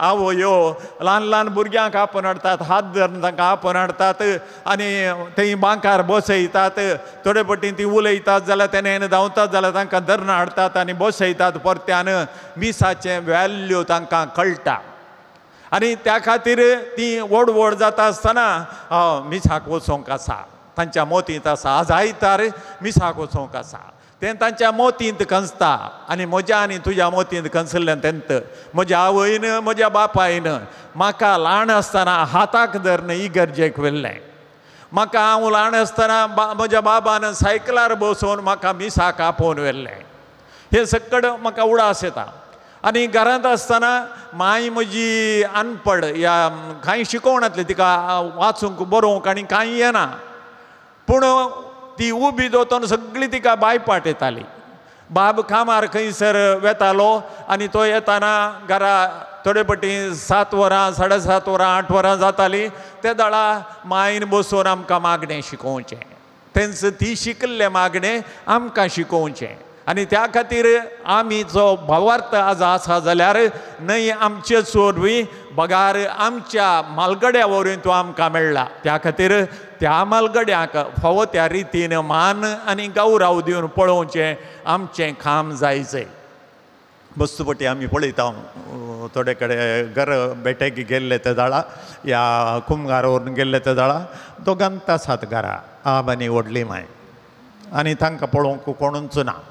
आवयो ल्हान ल्हान भुरग्यांक आपोवन हाडटात, हात धरून तांकां आपोवन हाडटात आनी थंय बांकार बसयतात. थोडे पटी ती उलयतात जाल्यार तेणें धांवतात जाल्यार तांकां धरून हाडटात आनी बसयतात. परत्यान मिसाचें व्हॅल्यू तांकां कळटा आनी त्या खातीर ती व्हड व्हड जाता आसतना मिसाक वचोंक आसा, तांच्या मोतींत आसा. आज आयतार मिसाक वचोंक आसा, तें तांच्या मोतींत कंसता. आनी म्हज्या आनी तुज्या मोतींत कंसल्लें तेंत म्हज्या आवयन म्हज्या बापायन म्हाका ल्हान आसतना हाताक धरून इगर्जेक व्हेल्लें. म्हाका हांव ल्हान आसतना म्हज्या बाबान सायकलार बसोवन म्हाका मिसाक आपोवन व्हेल्लें. हें सगळें म्हाका उडास येता. आनी घरांत आसतना माय म्हजी अनपड, ह्या कांय शिकोवनातली, तिका वाचूंक बरोवंक आनी कांय येना, पूण ती उबी दोतोन सगळी तिका बायपाट येताली. बाब कामार खंयसर वेतालो आनी तो येताना घरा थोडे पटी 7 वरां 7:30 वरां 8 वरां जातालीं. ते दळा मायन बसोवन आमकां मागणें शिकोवचें, तेंच ती शिकल्लें मागणें आमकां शिकोवचें. आनी त्या खातीर आमी जो भावार्थ आज आसा जाल्यार न्हय आमचेच वरवीं बगार आमच्या मालगड्या वरवीं तो आमकां मेळ्ळा. त्या खातीर त्या मालगड्यांक फावो त्या रितीन मान आनी गौरव दिवन पळोवचें आमचें काम जायचें. बस्तुपटी आमी पळयता थोडे कडेन घर बेटेक गेल्ले ते जाळा या कुमगार व्हरून गेल्ले ते जाळा दोगांत आसात घरा आब आनी व्हडली माय, आनी तांकां पळोवंक कोणूच ना.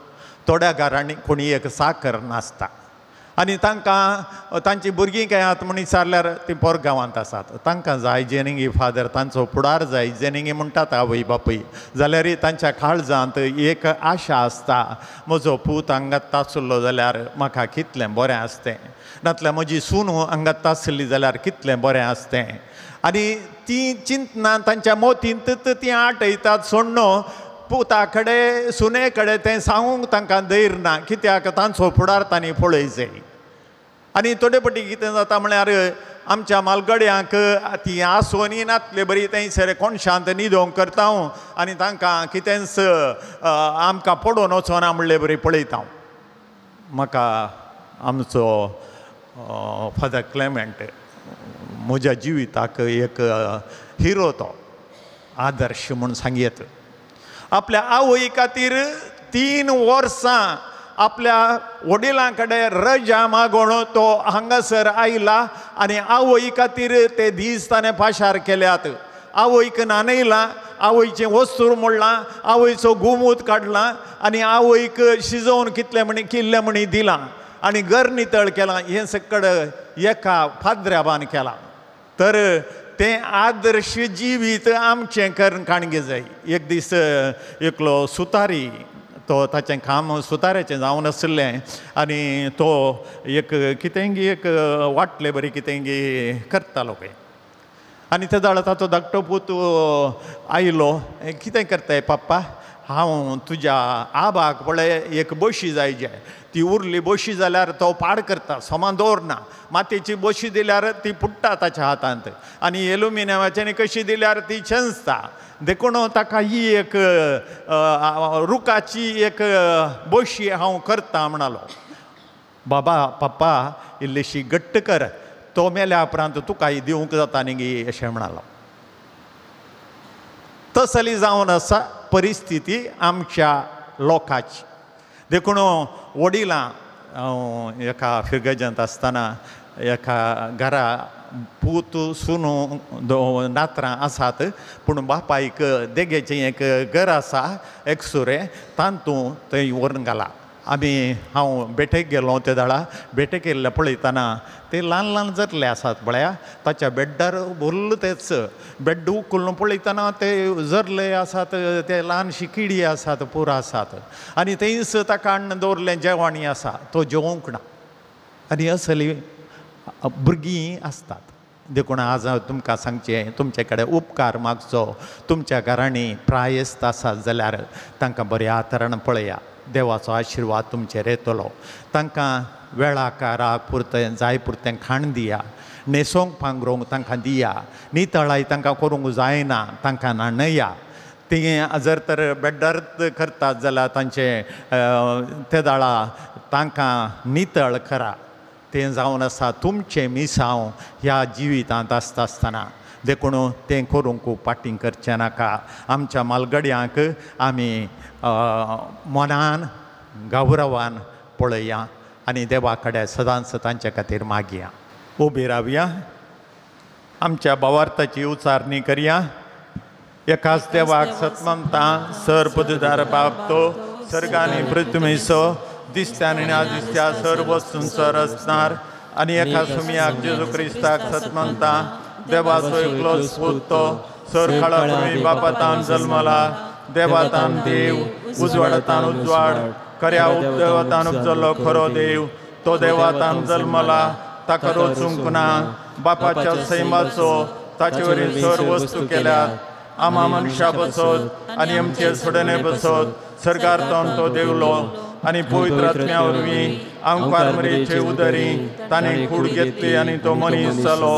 थोड्या घरांनी कोणी एक साकर नासता आनी तांकां तांची भुरगीं काय आहात म्हूण विचारल्यार तीं पोरगांवांत आसात. तांकां जाय जेनिंगी फादर, तांचो फुडार जाय जेनिंगी म्हणटात आवय बापूय, जाल्यार तांच्या काळजांत एक आशा आसता, म्हजो पूत हांगात आसलो जाल्यार म्हाका कितलें बरें आसतें, नातल्यार म्हजी सून हांगात आसली जाल्यार कितलें बरें आसतें. आनी तीं चिंतना तांच्या मोतींत तीं आटयतात सोडणो पुता कडेन सुने कडेन तें सांगूंक तांकां धैर्य ना, कित्याक तांचो फुडार तांणी पळयचें. आनी थोडे पटी कितें जाता म्हळ्यार आमच्या मालगड्यांक ती आसोनी नातले बरी थंयसर कोणशांत न्हिदोवंक करता आनी तांकां कितेंच आमकां पडोवन वचना म्हणले बरी पळयता. म्हाका आमचो फादर क्लेमेंट म्हज्या जिविताक एक हिरो, तो आदर्श म्हूण सांगयेत. आपल्या आवय खातीर 3 वर्सां आपल्या वडिलां कडेन रजा मागून तो हांगासर आयला आनी आवय खातीर ते दीस ताणें पाशार केल्यात. आवयक न्हाणयलां, आवयचें वस्तूर मोडलां, आवयचो गुमूत काडला आनी आवयक शिजोवन कितले म्हणी किल्ले म्हणी दिलां आनी घर नितळ केलां. हें सगळें एका फादऱ्याबान केलां. तर तें आदर्श जिवीत आमचें करून काणगे जाय. एक दीस एकलो सुतारी, तो ताचें काम सुताऱ्याचें जावन आशिल्लें आनी तो एक कितेंगी एक वाटले बरी कितेंगी करतालो पळय. आनी ते जाल्यार ताचो धाकटो पूत आयलो, कितें करताय पप्पा, हांव तुज्या आबाक पळय एक बशी जाय जे, ती उरली बशी जाल्यार तो पाड करता, समा दवरना. मातयेची बशी दिल्यार ती पुट्टा ताच्या हातांत आनी एल्युमिनियमाची कशी दिल्यार ती चेंचता. देखून ताका ही एक रुखाची एक बशी हांव करता म्हणालो. बाबा पप्पा इल्लीशी घट्ट कर, तो मेल्या उपरांत तुका ही दिवंक जाता न्ही गी अशें म्हणालो. तसली जावन आसा परिस्थिती आमच्या लोकांची. देखून वडिलां हांव एका फिर्गजंत आसतना एका घरा पूत सुनो नातरां आसात, पूण बापायक देगेचें एक घर आसा एकसुरें, तातूंत थंय व्हरून घाला. आमी हांव बेटेक गेलो ते दाळा, बेटेक येयल्ले पळयतना ते ल्हान ल्हान जरले आसात पळया, ताच्या बेड्डार भरलो तेच बेड्ड उखलून पळयतना ते जरले आसात, ते ल्हानशी किडी आसात, पुरो आसात आनी थंयच ताका हाडून दवरलें. जेवणी आसा तो जेवंक ना. आनी असली भुरगीं आसतात. देखून आज हांव तुमकां सांगचें, तुमचे कडेन उपकार मागचो. तुमच्या घरांनी प्रायस्त आसात जाल्यार तांकां बऱ्या तरान पळया, देवाचो आशिर्वाद तुमचेर येतलो. तांकां वेळाकाराक पुरतें जाय पुरतें खाण दिया, न्हेसोंक पांगरूंक तांकां दिया, नितळाय तांकां करूंक जायना तांकां न्हाणया. तीं जर तर बेड्डार करतात जाल्यार तांचें ते दाळा तांकां नितळ करा. तें जावन आसा तुमचें मिसांव ह्या जिवितांत आसता आसतना. देखून तें करूंक पाटींग करचें नाका. आमच्या मालगड्यांक आमी मनान गौरवान पळया आनी देवा कडेन सदांच तांचे खातीर मागया. उबी रावया, आमच्या भावार्थाची उचारणी करया. एकाच देवाक सतमनता सर पदुदार बाप तो सर्गानी पृथ्वीचो दिसत्या आनी नादिसत्या सर वस्तूंचो रचणार आनी एका सुमयाक जेजू क्रिस्ताक सतमनता देवाचो एकलो पूत तो सर काळा बापातान जल्मला, देवातान देव, उजवाडातान उजवाड, खऱ्या देवातान उपजल्लो खरो देव, तो देवातान जल्मला, ताका रोचूंक ना, बापाच्या सैमाचो ताचे वरी सर वस्तू केल्यात. आमा मनशा बसत आनी आमचे सोडणे बसत सरकार तो देवलो आनी पवित्र आत्म्या वरवीं आमकार मरेचे उदरी ताणें कूड घेतली आनी तो मनीस जालो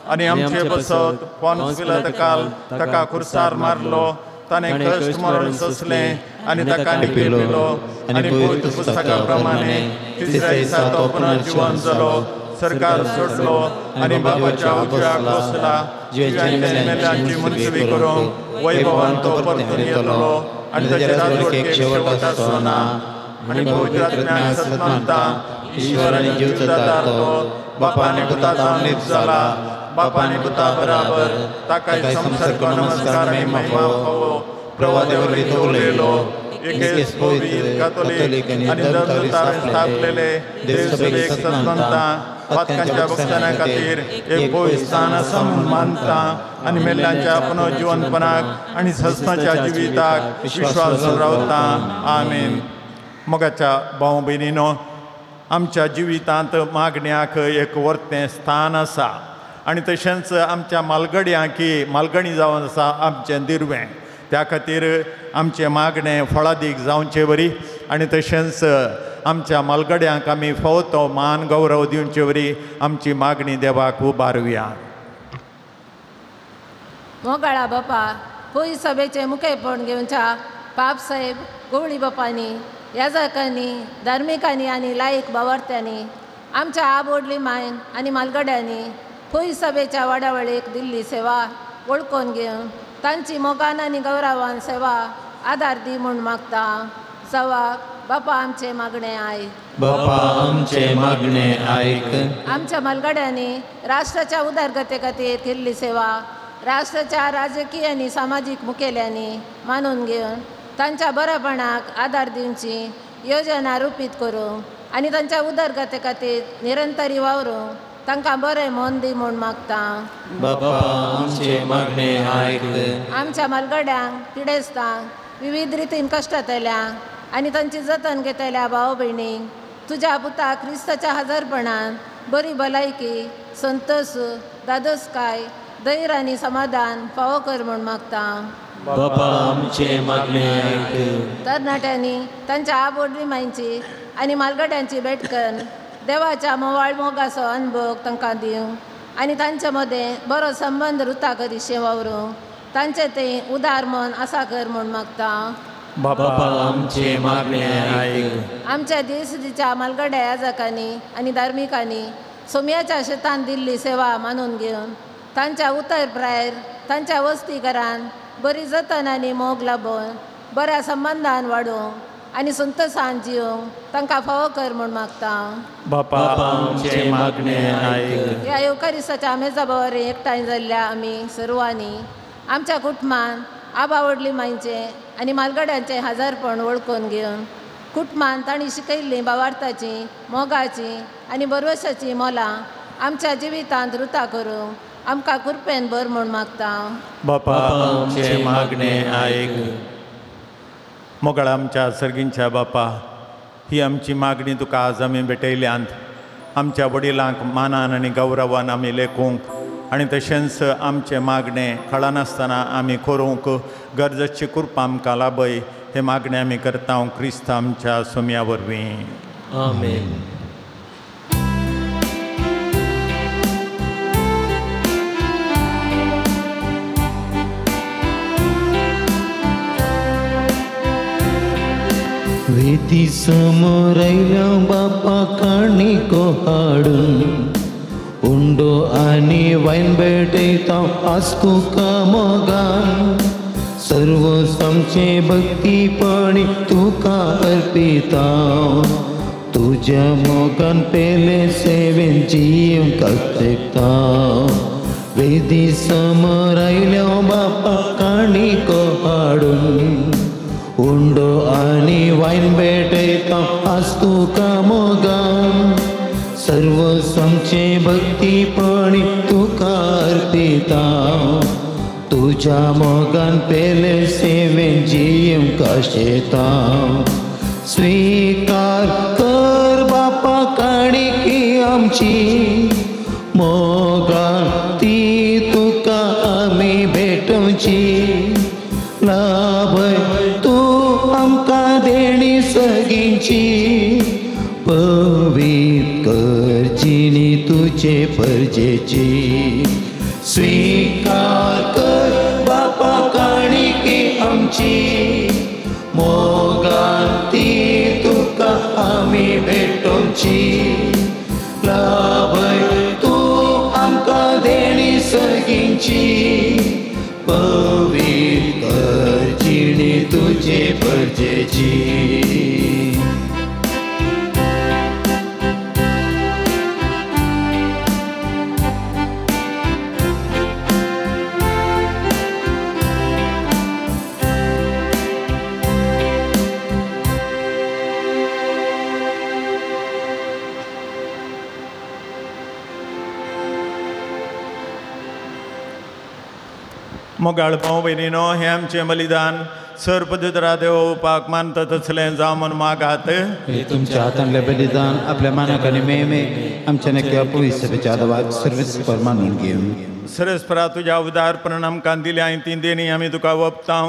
आनी आमचे बसत पोन्स पिलात काल ताका खुर्सार मारलो, ताणें कश्ट मरण सोंसलें आनी ताका लिपयलो आनी पवित्र पुस्तका प्रमाणे तिसऱ्या दिसा तो पुनर्जिवन जालो, सरकार सोडलो आनी बाबाच्या उजव्याक बसला, मेल्ल्यांची मनसुबी करूंक वैभवान तो परतून येतलो आनी ताचे राजवटकेक शेवट आसचो ना. आनी पवित्र आत्म्याक सतमानता ईश्वर आनी जीवदाता तो बापा आनी पुता नीत जाला, बापा आनी पुता बराबर ताकाय संसर्ग नमस्कार आनी महिमा फावो. प्रवादे वरवीं तो उलयलो, एकेच पवित्र कातोलीक आनी धर्मदूतान स्थापलेले देवसभेक सतमानता पातकांच्या भक्तां खातीर एक पवित्र स्थान आसा म्हूण मानता आनी मेल्ल्यांच्या पुनर्जिवनपणाक आनी सस्नाच्या जिविताक विश्वास रावता. आमेन. मोगाच्या भाव भयणीनो, आमच्या जिवितांत मागण्याक एक वर्तें स्थान आसा आनी तशेंच आमच्या मालगड्यांकी मालगणी जावन आसा आमचें दिर्वें. त्या खातीर आमचें मागणें फळादीक जावचे बरी आनी तशेंच आमच्या मालगड्यांक आमी फावो तो मान गौरव दिवचे वरी आमची मागणी देवाक उबारुया. मोगाळा बापा, पयस सभेचें मुखेलपण घेवच्या पापसाहेब गवळी बापांनी, याजकांनी, धार्मिकांनी आनी लायक बावार्थ्यांनी आमच्या आबोडली मायन आनी मालगड्यांनी पयस सभेच्या वाडावळीक दिल्ली सेवा वळखून घेवन तांची मोगान आनी गौरवान सेवा आदार दी म्हूण मागता. सवाक बापा आमचे मागणे आयक. बापा आमचे मागणे आयक. आमच्या मालगड्यांनी राष्ट्राच्या उदरगते खातीर केल्ली सेवा राष्ट्राच्या राजकीय आनी सामाजीक मुखेल्यांनी मानून घेवन तांच्या बरेपणाक आदार दिवची योजना रुपीत करूंक आनी तांच्या उदरगते खातीर निरंतरी वावरूंक तांकां बरें मन दी म्हूण मागता. बापा आमचे मागणे आयक. आमच्या मालगड्यांक, पिडेस्तांक, विविध रितीन कश्टांतल्यांक आनी तांची जतन घेतल्या भाव भयणींक तुज्या पुता क्रिस्ताच्या हजारपणान बरी भलायकी, संतोष, दादोसकाय, धैर्य आनी समाधान फावो कर म्हूण मागता. बापा आमचे मागणे आयक. तरणाट्यांनी तांच्या आबोडली मांयची आनी मालगड्यांची भेट करून देवाच्या मोवाळ मोगाचो अनुभव तांकां दिवंक आनी तांचे मदें बरो संबंद रुता करीशें वावरूंक तांचें तें उदार मन आसा कर म्हूण मागता. बापा आमचे मागणे आयक. आमच्या देशदीच्या मालगड्या याजकांनी आनी धार्मिकांनी सोम्याच्या शेतान दिल्ली सेवा मानून घेवन तांच्या उतर प्रायर तांच्या वस्तीघरान बरी जतन आनी मोग लाबोवन बऱ्या संबंदान वाडोवंक आनी संतोसान जिवंक तांकां फावो कर म्हूण मागता. बापा आमचे मागणे आयक. ह्या येवकारिसाच्या मेजा बरोबर एकठांय जाल्ल्या आमी सर्वांनी आमच्या कुटुंबान आबावडली मांयचें आनी मालगड्यांचें हजारपण वळखून घेवन कुटुंबान तांणी शिकयल्लीं बावार्थाचीं, मोगाचीं आनी बरवशाचीं मोलां आमच्या जिवितांत रुता करूंक आमकां कृपेन भर म्हूण मागता. बापा आमचे मागणे आयक. मोगाळ आमच्या सर्गींच्या बापा, ही आमची मागणी तुका आज आमी भेटयल्यांत. आमच्या वडिलांक मानान आनी गौरवान आमी लेखूंक आनी तशेंच आमचें मागणें कळनासतना आमी करूंक गरजेची कृपा आमकां लाभय हे मागणें आमी करता क्रिस्त आमच्या सोम्या वरवीं. आमेन. वेदी समोर आयल्या बापा काणको हाडून उंडो आनी वायन भेटयता आज तुका मोगान सर्व आमचे भक्तीपणी तुका अर्पिता तुज्या मोगान पेले सेवेन जीव कळटा. वेदी समोर आयल्या बापा काणको हाडून उंडो आनी वायन भेटयता आज तुका मोगान सर्व आमचे भक्तीपणी तुका अर्पिता तुज्या मोगान पेले सेवेन जीव कशेता. स्वीकार कर बापा काणकी आमची मोगान ती तुका आमी भेटोवची लाभय तूं आमकां देणी सगींची पवित्र कर जिणी तुजे परजेची. स्वीकार कर बापा काणकी आमची मोगान ती तुका आमी भेटोवची लाभय तूं आमकां देणी सगींची पवित्र कर जिणी तुजे परजेची. मोगाळ भाव भयणीनो, हें आमचें बलिदान सर पवित्र देव उपाक मानता तसलें जावं म्हूण मागात. हे तुमच्या हातांतलें बलिदान आपल्या मानाक आनी मेमेक आमच्या नक्या पवित्र सभेच्या आदावाक सर्वेस्पर मानून घेवन सरस्परा तुज्या उदारपणान आमकां दिल्या आनी ती देणी आमी तुका वपता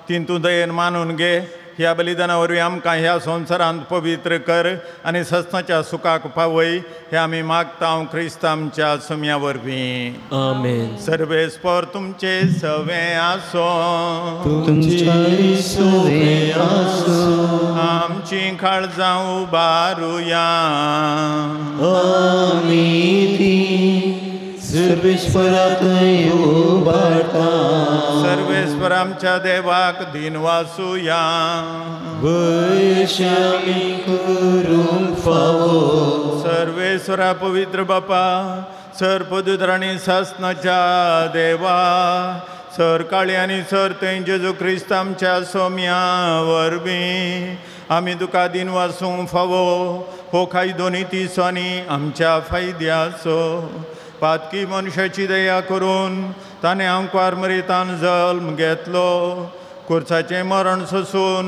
ती तूं दयेन मानून घे. ह्या बलिदाना वरवीं आमकां ह्या संवसारांत पवित्र कर आनी सस्नाच्या सुखाक पावय हे आमी मागता क्रिस्त आमच्या सुम्या वरवीं. आमेन. सर्वेस्पर तुमचे सवे आसो. तुमचे सवे आसो. आमची काळजां उबारुया. आमी ती सर्वेस्परा थंय उबारता. सर्वेस्पर आमच्या देवाक दिनवासुया. वयशे आमी करूंक फावो. सर्वेस्वरा पवित्र बापा, सर पवित्र आनी सासनाच्या देवा, सर काळी आनी सर थंय जेजू क्रिस्त आमच्या सोम्या वरवीं आमी तुका दिनवासूंक फावो. हो कायदो नितीचो आनी आमच्या फायद्याचो. पातकी मनशाची दया करून ताणें आंकवार मरितान जल्म घेतलो. कुर्साचें मरण सोसून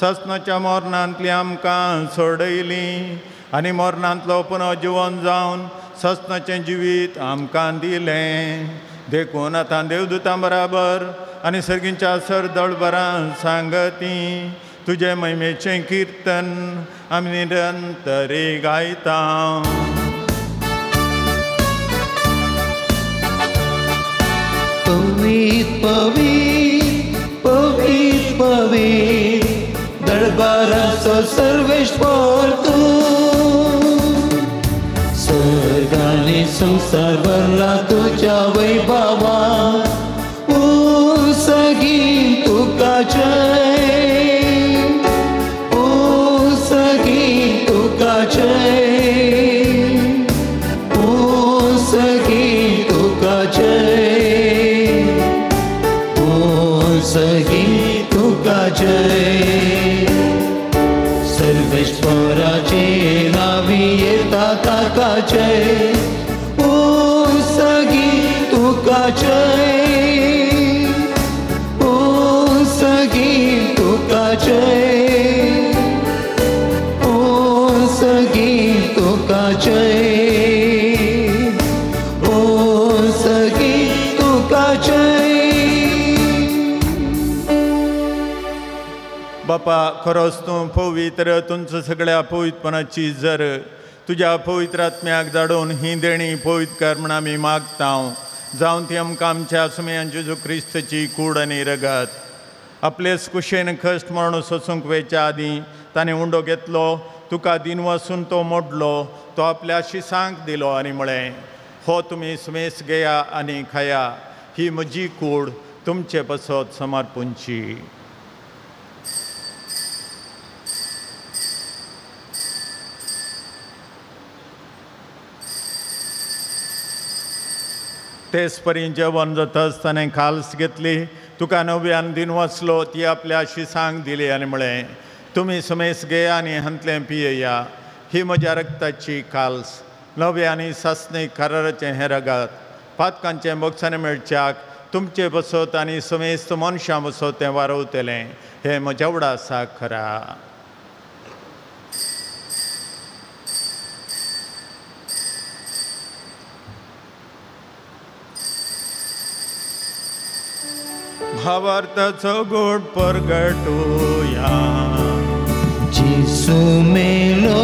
ससनाच्या मरणांतली आमकां सोडयली आनी मरणांतलो पुनर्जिवन जावन ससनाचें जिवीत आमकां दिलें. देखून आतां देवदूतां बराबर आनी सर्गींच्या सरदळबरां सांगती तुजे महिमेचें किर्तन आमी निरंतरी गायता. पवित्र पवित्र पवित्र पवित्र दरबाराचो सर्वेस्पर तूं. स्वर्ग आनी संवसार भरला तुज्या वैभवान. ओ सगी तुका जय, ओ सगी तुका जय, ओ सगी तुका जय, ओ सगी तुका जय. सर्वेस्पराचे नावी येता ताका जय, ओ सगी तुका जय, ओ सगी तुका जय, ओ सगी तुका जय, ओ सगी तुका जय. बापा, खरोच तूं पवित्र, तुमचो सगळ्या पवित्रपणाची जर तुज्या पवित्र आत्म्याक धाडून ही देणी पवित्र कर म्हण आमी मागता. जावन ती आमकां आमच्या सुमयान जेजू क्रिस्तची कूड आनी रगत. आपलेच कुशेन कश्ट मरण सोसूंक वेच्या आदीं ताणें उंडो घेतलो, तुका दिनवासून तो मोडलो, तो आपल्या शिसांक दिलो आनी म्हळें, हो तुमी सुमेस घेया आनी खाया, ही म्हजी कूड तुमचे पसत समर्पूंची. तेच परी जेवण जाताच ताणें खाल्स घेतली, तुका नव्यान दिनवासलो, ती आपल्या शिसांक दिली आनी म्हळें, तुमी सुमेस घेया आनी हांतलें पियेया, ही म्हज्या रक्ताची काल्स, नव्या आनी सासणी कराराचें हें रगत, पातकांचें बोगसाणें मेळच्याक तुमचे बसत आनी समेस्त मनशां बसत तें वारवतलें, हें म्हज्या उडासाक खरा. भावार्थाचो गोड परगटुया. जेजू मेलो,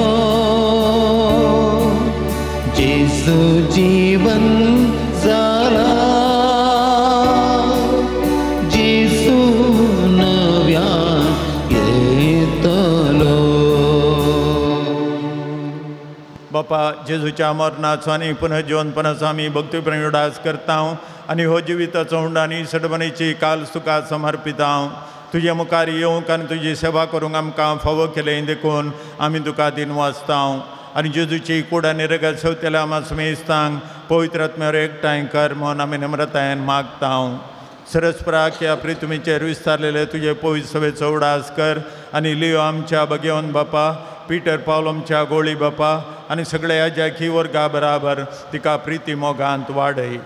जेजू जीवन जाला, जेजू नव्यान येतलो. बापा, जेजूच्या मरणाचो आनी पुनर्जिवनपणाचो आमी भक्तीप्रेम उडास करता आनी हो जिविताचो हुंडो आनी सडबणीची काल तुका समर्पिता. तुजे मुखार येवंक आनी तुजी सेवा करूंक आमकां फावो केलें देखून आमी तुका दिनवासता. आनी जेजूची कूड आनी रगत सेवतल्या आमा समेस्तांक पवित्र आत्म्यार एकठांय कर म्हूण आमी नम्रतायेन मागता. सरस्पराक ह्या पृथ्वीचेर विस्तारलेले तुजे पवित्र सभेचो उडास कर आनी लियो आमच्या भगेवन बापा, पीटर पावल आमच्या गोळी बापा आनी सगळ्या जाकी वर्गा बराबर तिका प्रिती मोगांत वाडय.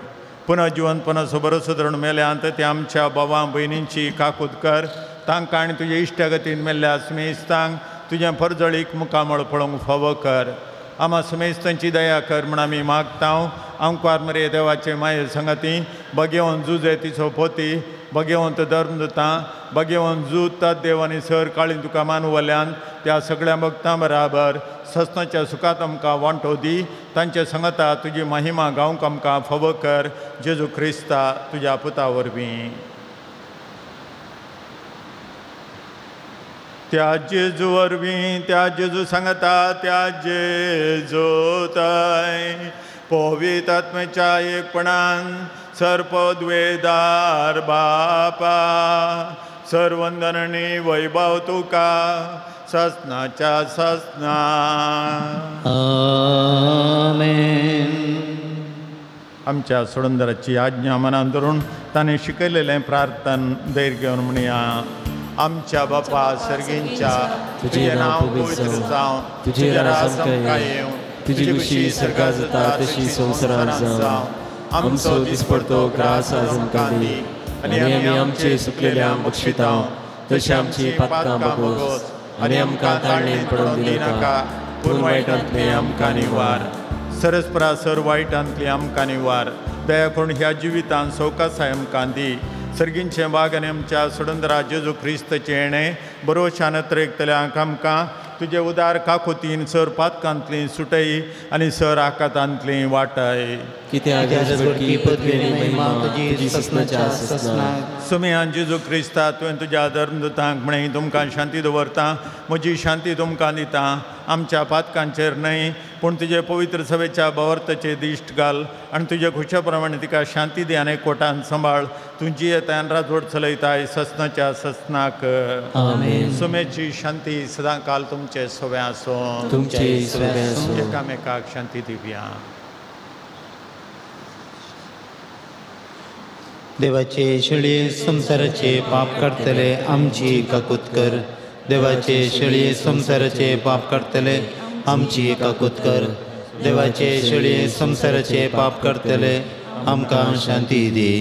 पुनर्जिवनपणाचो बरो धरून मेल्यांत ते आमच्या बाबा भयणींची काकूत कर, तांकां आनी तुजे इश्टागतीन मेल्ल्या समेस्तांक तुजें परजळीक मुखामळ पळोवंक फावो कर. आमा समेस्तांची दया कर म्हण आमी मागता. आंकवार मरे देवाचे माये संगती बगेवन जुजे तिचो पोती भगवंत धर्मदूतां भगवंत जूत देव आनी सर काळी तुका मानवल्यान त्या सगळ्या भक्तां बराबर ससनाच्या सुखांत आमकां वांटो दी. तांचे संगता तुजी महिमा गावंक आमकां फावो कर जेजू क्रिस्ता तुज्या पुता वरवीं. त्या जेजू वरवीं त्या जेजू सांगता त्या जेजू पवित्र आत्म्याच्या एकपणान सर्पद्वेदार बापा सर्वंदनणी वैभव तुका ससनाच्या ससना. आमेन. आमच्या सोडंदराची आज्ञा मनान धरून ताणें शिकयलेलें प्रार्थन धैर्य घेवन म्हणया. आमच्या बापा सर्गींच्या तुजें नांव पवित्र जावं, तुजें राज आमकां येवं, तुजी खुशी स्वर्गांत जाता तशी संवसारांत जावं. आमचो दिसपडतो ग्रास आज आमकां दी आनी आमी आमचे सुकलेल्यांक बक्षितां तशें आमची पातकां बगोस आनी आमकां ताळणेन पडोवन दिनाका पूण वायटांतलें आमकां निवार. सरस्परा सर वायटांतली आमकां निवार. दया करून ह्या जिवितांत सवकासाय आमकां दी. सर्गींचें बाग आनी आमच्या सोडंदरा जेजू क्रिस्ताचें येणें बरोवशान त्रेकतल्यांक आमकां तुजे उदार काकुतीन सर पातकांतली सुटय आनी सर आकातांतली वाटय. सुमयान जेजू क्रिस्ता तुवें तुज्या धर्मदूतांक म्हळें तुमकां शांती दवरता, म्हजी शांती तुमकां दिता. आमच्या पातकांचेर न्हय पूण तुजे पवित्र सभेच्या भावार्थाचेर दिश्ट घाल आनी तुजे खुशा प्रमाणे तिका शांती दी आनी कोटान सांबाळ. तुजी येतान राजवट चलयताय ससनाच्या ससनाक. सुमेची शांती सदां काल तुमचे सव्या आसूं. एकामेकाक शांती दिवया. देवाचे शेळये संवसाराचे पाप काडटले आमची काकूत कर. देवाचे शेळये संवसाराचे पाप काडटले आमची काकूत कर. देवाचे शेळये संवसाराचे पाप काडटले आमकां शांती दी.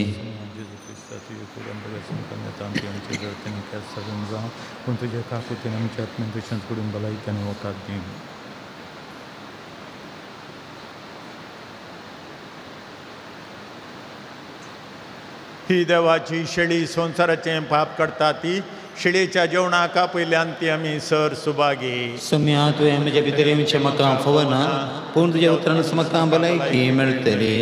पूण तुज्या काकुतीन आमच्या आत्म्यान तशेंच करून भलायकी आनी वखद दी. ही देवाची शेळी संवसाराचें पाप करता ती शेळयेच्या जेवणाक आपयल्यान ती आमी सर सुभागी. सम्या तुवें म्हज्या भितर येवचें म्हाका फावना पूण तुज्या उतरान म्हाका भलायकी मेळटली.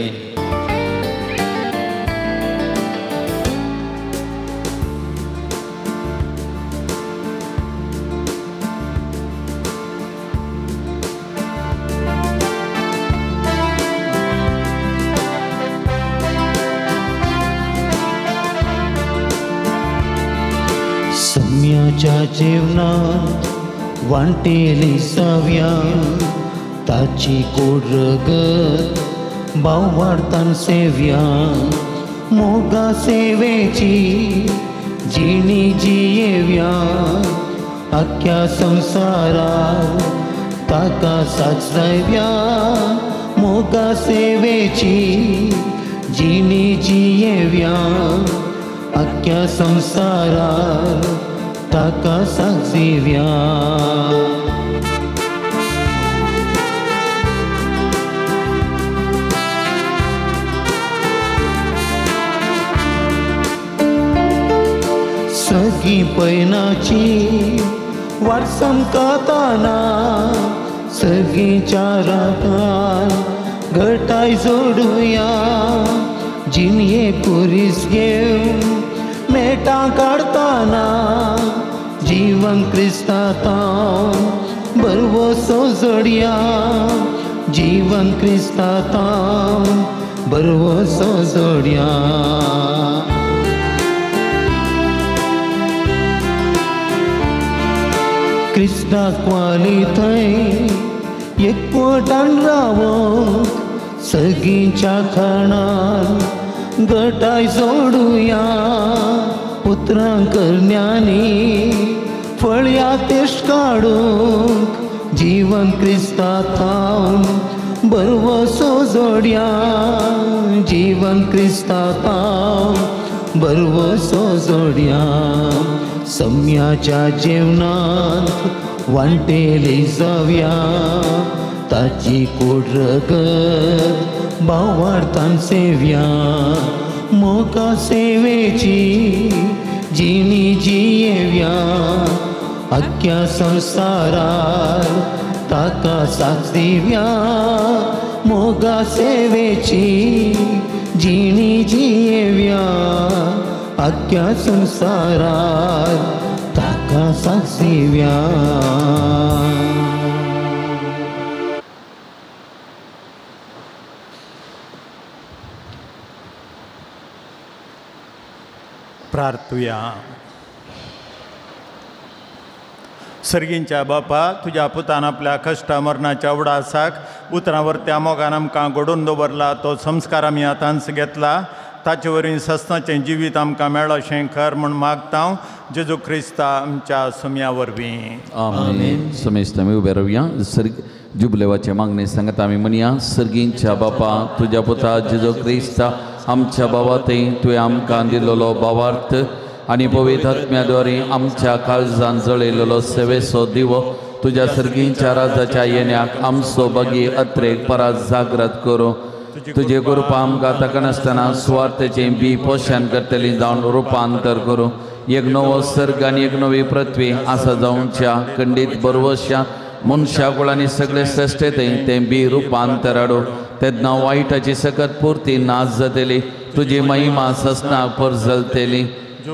सम्याच्या जेवणात वांटेली सव्या ताची गोड रगत भावार्थान सेव्या मोगा सेवेची जिणी जियेव्या आख्या संवसारात ताका साजराव्या मोगा सेवेची जिणी जियेव्या आख्या संवसारात ताका साजिव्या. सगळीं पयनाची वाट समकाताना सगळीं चारांकान घटाय जोडुया जिणये कुरीस घेवन मेटां काडताना जीवन क्रिस्तांत बरवसो जोडया जीवन क्रिस्तांत बरवसो जोडया. क्रिस्ताक वाली थंय एकवटान रावोंक सगळींच्या खाणान गटाय जोडुया उतरां करण्यांनी फळया तेश्ट काडूंक जीवन क्रिस्तांत बरवसो जोडया जीवन क्रिस्तांत बरवसो जोडया. सम्याच्या जेवणांत वांटेली जाव्या ताची कोड रगत भावार्थान सेव्या मोगा सेवेची जिणी जियेव्या आख्या संवसारार ताका साक्ष दिव्या मोगा सेवेची जिणी जियेव्या आख्या संवसारार ताका साक्ष दिव्या. प्रार्थुया. सर्गींच्या बापा, तुज्या पुतान आपल्या कश्टा मरणाच्या उडासाक उतरां त्या मोगान आमकां घडोवन दवरला तो संस्कार आमी आतांच घेतला, ताचे वरवीं सस्नाचें जिवीत आमकां मेळ्ळो अशें कर म्हूण मागता हांव जेजू क्रिस्ता आमच्या सुम्या वरवीं. आमेन. समेस्त आमी उबे रावया. सर्ग जुबलेवाचे मागणे सांगता आमी म्हणया. सर्गींच्या बापा, तुज्या पुता जेजू क्रिस्ता आमच्या बाबा थंय तुवें आमकां दिल्लो भावार्थ आनी पवित्र आत्म्या द्वारे आमच्या काळजान जळयलेलो सेवेचो दिवो तुज्या सर्गींच्या राजाच्या येण्याक आमचो बगी अत्रेक परात जागृत करूं. तुजे कृपा आमकां ताकनासतना सुवार्थेचें बी पोशण करतली जावन रुपांतर करूं. एक नवो सर्ग आनी एक नवी पृथ्वी आसा जावच्या खंडीत बरवश्या मनशा कुळांनी सगळे श्रेश्ठतें तें बी रुपांतर हाडूं. तेन्ना वायटाची सकत पुरती नाच जातली, तुजी महिमा ससनाक परजलतली.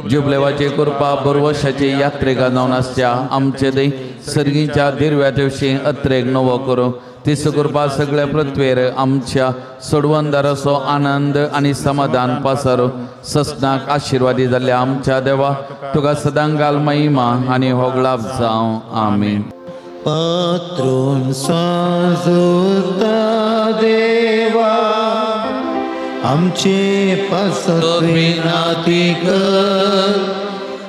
जुबलेवाची कृपा बरवशाची यात्रेका जावन आसच्या आमचे दे सर्गीच्या दिरव्या दिवशी अत्रेक नवो करूं. तीच कृपा सगळ्या पृथ्वेर आमच्या सोडवणदाराचो आनंद आनी समाधान पासारू. ससनाक आशिर्वादी जाल्ल्या आमच्या देवा तुका सदांकाल महिमा आनी होगळाप जावं. आमेन. पात्रून साजुता देवा आमचे पासत विनाती कर,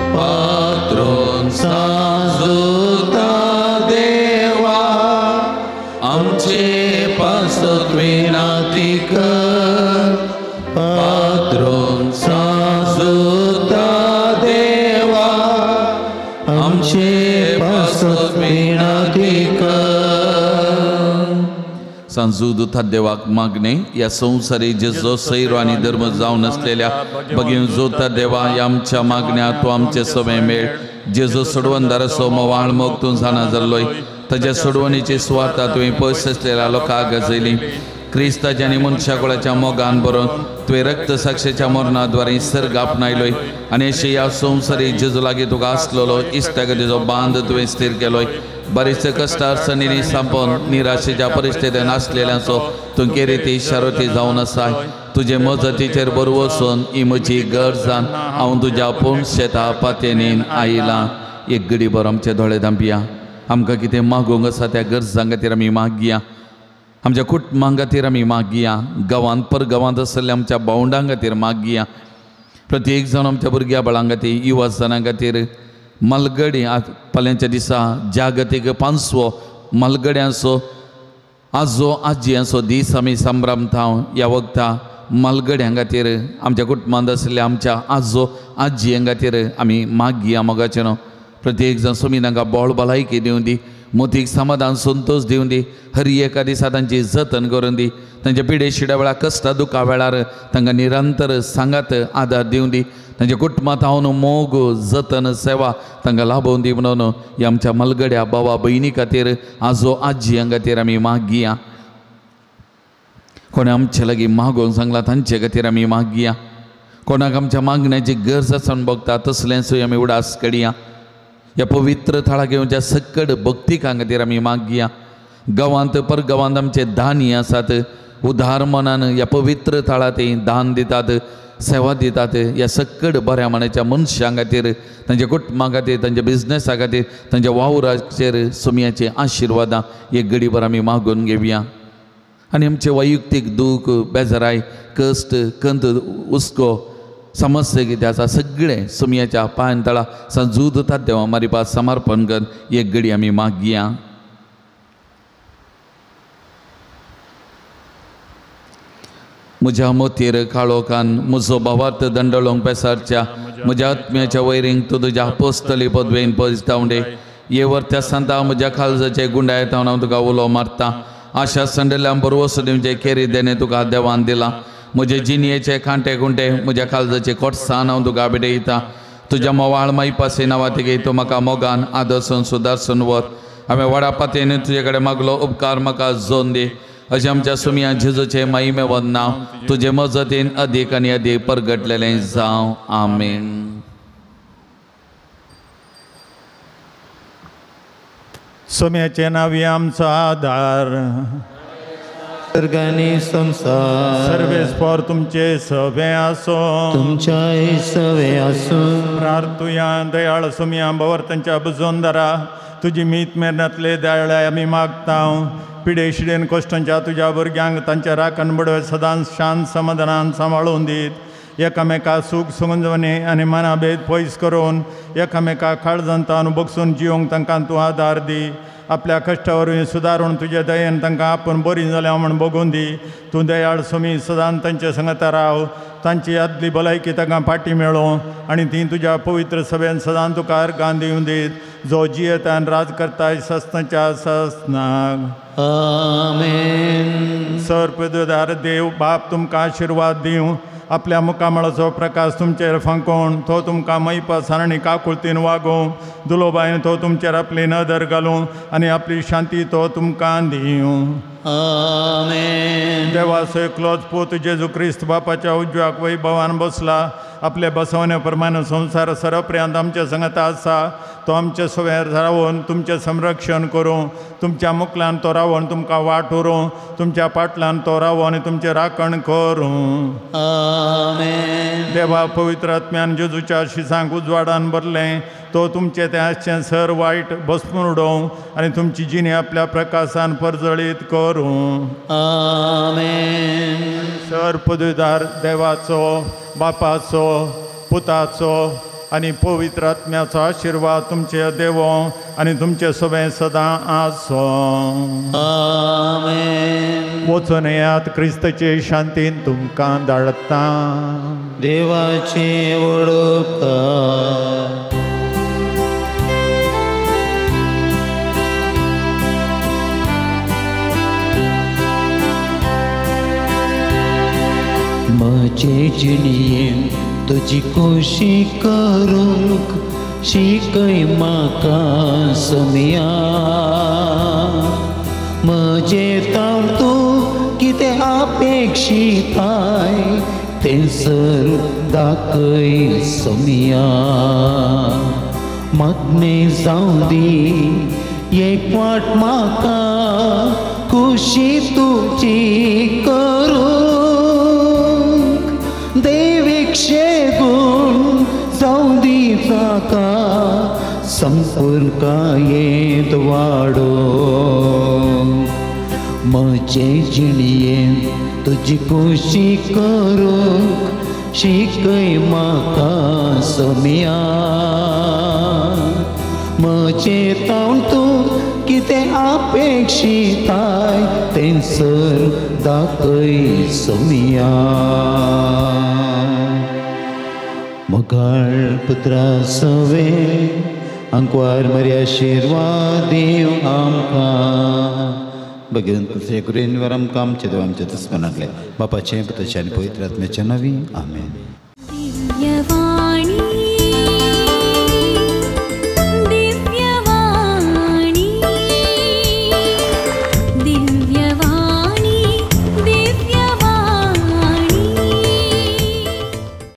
पात्रून साजुता देवा आमचे पासत विनाती कर, पात्रून साजुता देवा आमचे पासत विनाती कर. सांजू दुथा देवाक मागणे या संवसारी जेजो सैरो आनी धर्म जावन आसलेल्या बगीन जोता देवा ह्या आमच्या मागण्या तो आमचे सवे मेळ. जेजो सोडवणदाराचो मोवाळ मोग तूं जाणा जाल्लोय, ताज्या सोडवणीची सुवार्ता तुवें पयस आसलेल्या लोकांक गाजयली. क्रिस्ताच्या आनी मनशा कुळाच्या मोगान बरोवन तुवें रक्त साक्षेच्या मरणा द्वारे सर्ग आपणायलोय आनी अशें ह्या संवसारी जेजू लागीं तुका आसलेलो इश्टागतीचो बांद तुवें स्थीर केलोय. बरेचशे कश्ट अडचणींनी सांपोवन निराशेच्या परिस्थितीन आसलेल्यांचो तूं केरीती शारोती जावन आसाय. तुजे मजतीचेर बरो वचून ही म्हजी गरजान हांव तुज्या पूण शेता पातेनीन आयलां. एक घडी बरो आमचे दोळे धांपया. आमकां कितें मागूंक आसा त्या गरजां खातीर आमी मागया, आमच्या कुटुंबां खातीर आमी मागया, गांवांत परगांवांत आसलेल्या आमच्या भावंडां खातीर मागया, प्रत्येक जाण आमच्या भुरग्या बाळां खातीर, युवा जाणां खातीर. मालगडी फाल्यांच्या दिसा जागतीक पांचवो मालगड्यांचो आजो आजयांचो दीस आमी संभ्रमता. ह्या वखता मालगड्यां खातीर आमच्या कुटुंबांत आशिल्ल्या आमच्या आजो आजयां खातीर आमी मागया मोगाचें न्हू. प्रत्येक जाण सोमी तांकां बळ भलायकी दिवं दी, मोतीक समाधान संतोश दिवं दी, हर एका दिसा तांची जतन करून दी, तांच्या पिडे शिड्या वेळार कश्टा दुखा वेळार तांकां निरंतर सांगात आदार दिवं दी, तांच्या कुटुंबांत हांव मोग जतन सेवा तांकां लाभोवन दी म्हणून ह्या आमच्या मलगड्या बाबा भयणी खातीर आजो आजयां खातीर आमी मागया. कोणें आमचे लागीं मागोवन सांगलां तांचे खातीर आमी मागया. कोणाक आमच्या मागण्याची गरज आसा म्हूण भोगता तसलेंसूय आमी उडास कडया. ह्या पवित्र थळाक येवच्या सकड भक्तिकां खातीर आमी मागया. गांवांत परगांवांत आमचे दानी आसात, उदार मनान ह्या पवित्र थळां ते दान दितात, सेवा दितात. ह्या सकड बऱ्या मनाच्या मनशां खातीर, तांच्या कुटुंबां खातीर, तांच्या बिजनसा खातीर, तांच्या वावराचेर सुमयाचे आशिर्वादां एक घडीभर आमी मागून घेवया. आनी आमचे वैयक्तीक दूख, बेजाराय, कश्ट, कंत, हुस्को, समस्या कितें आसा सगळें सुमयाच्या पांयां तळा सांजूद देवा मारिपा समर्पण कर एक घडी आमी मागया. म्हज्या मोतीर काळोखान म्हजो भावार्थ दंडळोंक पेसारच्या म्हज्या आत्म्याच्या वैरींक तूं तुज्या पोसतली पदवेन पयस धांवडे. ये वर्त्या सांता म्हज्या काळजाचे गुंडायत हांव तुका उलो मारता. आशा संडल्या बरवस दिवचें केरी देणें तुका देवान दिलां. म्हजे जिणयेचे कांटे कुंटे म्हज्या काळजाचे कोटसान हांव तुका भेटयता. तुज्या मोवाळ माईपासे नांवा तूं म्हाका मोगान आदर्शन सुदारसून व्हर. हांवें व्हडा पातयेन तुजे कडेन मागलो उपकार म्हाका जोन दी. अशें आमच्या सुमया जेजूचें महिमेवंत नांव तुजे मजतीन अदीक आनी अदीक परगटलेलें जावं. आमेन. सोम्याचें नांव आमचो आदार सर्गानी संसार सर्वेस्पर तुमचे सवे आसो तुमच्याय सवे आसूं. प्रार्थुया दयाळ सोम्या भवर्तांच्या बुजोंदरा तुजी मीत मेरनातले दयाळ आमी मागता. पिडे शिडेन कश्टांच्या तुज्या भुरग्यांक तांच्या राखण बडवे सदांच शांत समाधानान सांबाळून दीत. एकामेका सूख सुगंजवणे आनी मनाभेद पयस करून एकामेका काळजांतान बगसून जिवंक तांकां तूं आदार दी. आपल्या कश्टा वरवीं सुदारून तुज्या दयेन तांकां आपूण बरी जाल्या म्हूण बगून दी. तूं दयाळ सोमी सदां तांचे संगता राव. तांची आदली भलायकी तांकां फाटी मेळों आनी ती तुज्या पवित्र सभेन सदां तुका अर्गां दिवं दीत. जो जियेता आनी राज करताय सस्नाच्या सस्नाक. आमेन. सर्पदार देव बाप तुमकां आशिर्वाद दिवं. आपल्या मुखामळाचो प्रकाश तुमचेर फांकोवन तो तुमकां मैपासान आनी काकुळतीन वागोवं. दुलोबायन तो तुमचेर आपली नदर घालूं आनी आपली शांती तो तुमकां दिवं. आमेन. देवाचो एकलोच पूत जेजू क्रिस्त बापाच्या उजव्याक वैभवान बसला. आपले बसवणे प्रमाण संवसार सरपर्यंत आमच्या संगता आसा. तो आमचे सवेर रावन तुमचें संरक्षण करूं. तुमच्या मुखल्यान तो रावन तुमकां वाट उरूं. तुमच्या पाटल्यान तो रावूं आनी तुमचें राखण करूं. आमेन. देवा पवित्र आत्म्यान जेजूच्या शिसांक उजवाडान भरलें. तो तुमचें तें आसचें सर वायट बसपून उडोवं आनी तुमची जिणी आपल्या प्रकाशान परजळीत करूं. आमेन. सर पदवीदार देवाचो बापाचो पुताचो आनी पवित्र आत्म्याचो आशिर्वाद तुमचे देवो आनी तुमचे सगळें सदां आसूं. आमेन. वचून येयात क्रिस्ताचे शांतीन तुमकां धाडटा. देवाचे वडोपकार. म्हजे जिणयेन तुजी खोशी करूंक शिकय म्हाका सोमया. म्हजे तावन तूं कितें अपेक्षिताय तें सर दाखय सोमया. मागणें जावं दी एक वाट म्हाका खुशी तुजी करूंक. देवीक शेगूण जावं दी ताका संपूर्णकायेंत वाडोवंक. म्हजे जिणयेन तुजी खोशी करूंक शिकय म्हाका सोमया. म्हजे तावन तूं कितें अपेक्षिताय तें सर दाखय सोमया. मोगाळ पुत्रा सवे अंकवार मरी आशिर्वाद देव आमकां. भगवंत गुरेंवर आमकां आमचे देव आमच्या दुस्मनांतले बापाचें पुताचें आनी पवित्र आत्म्याच्या नांवी. आमेन.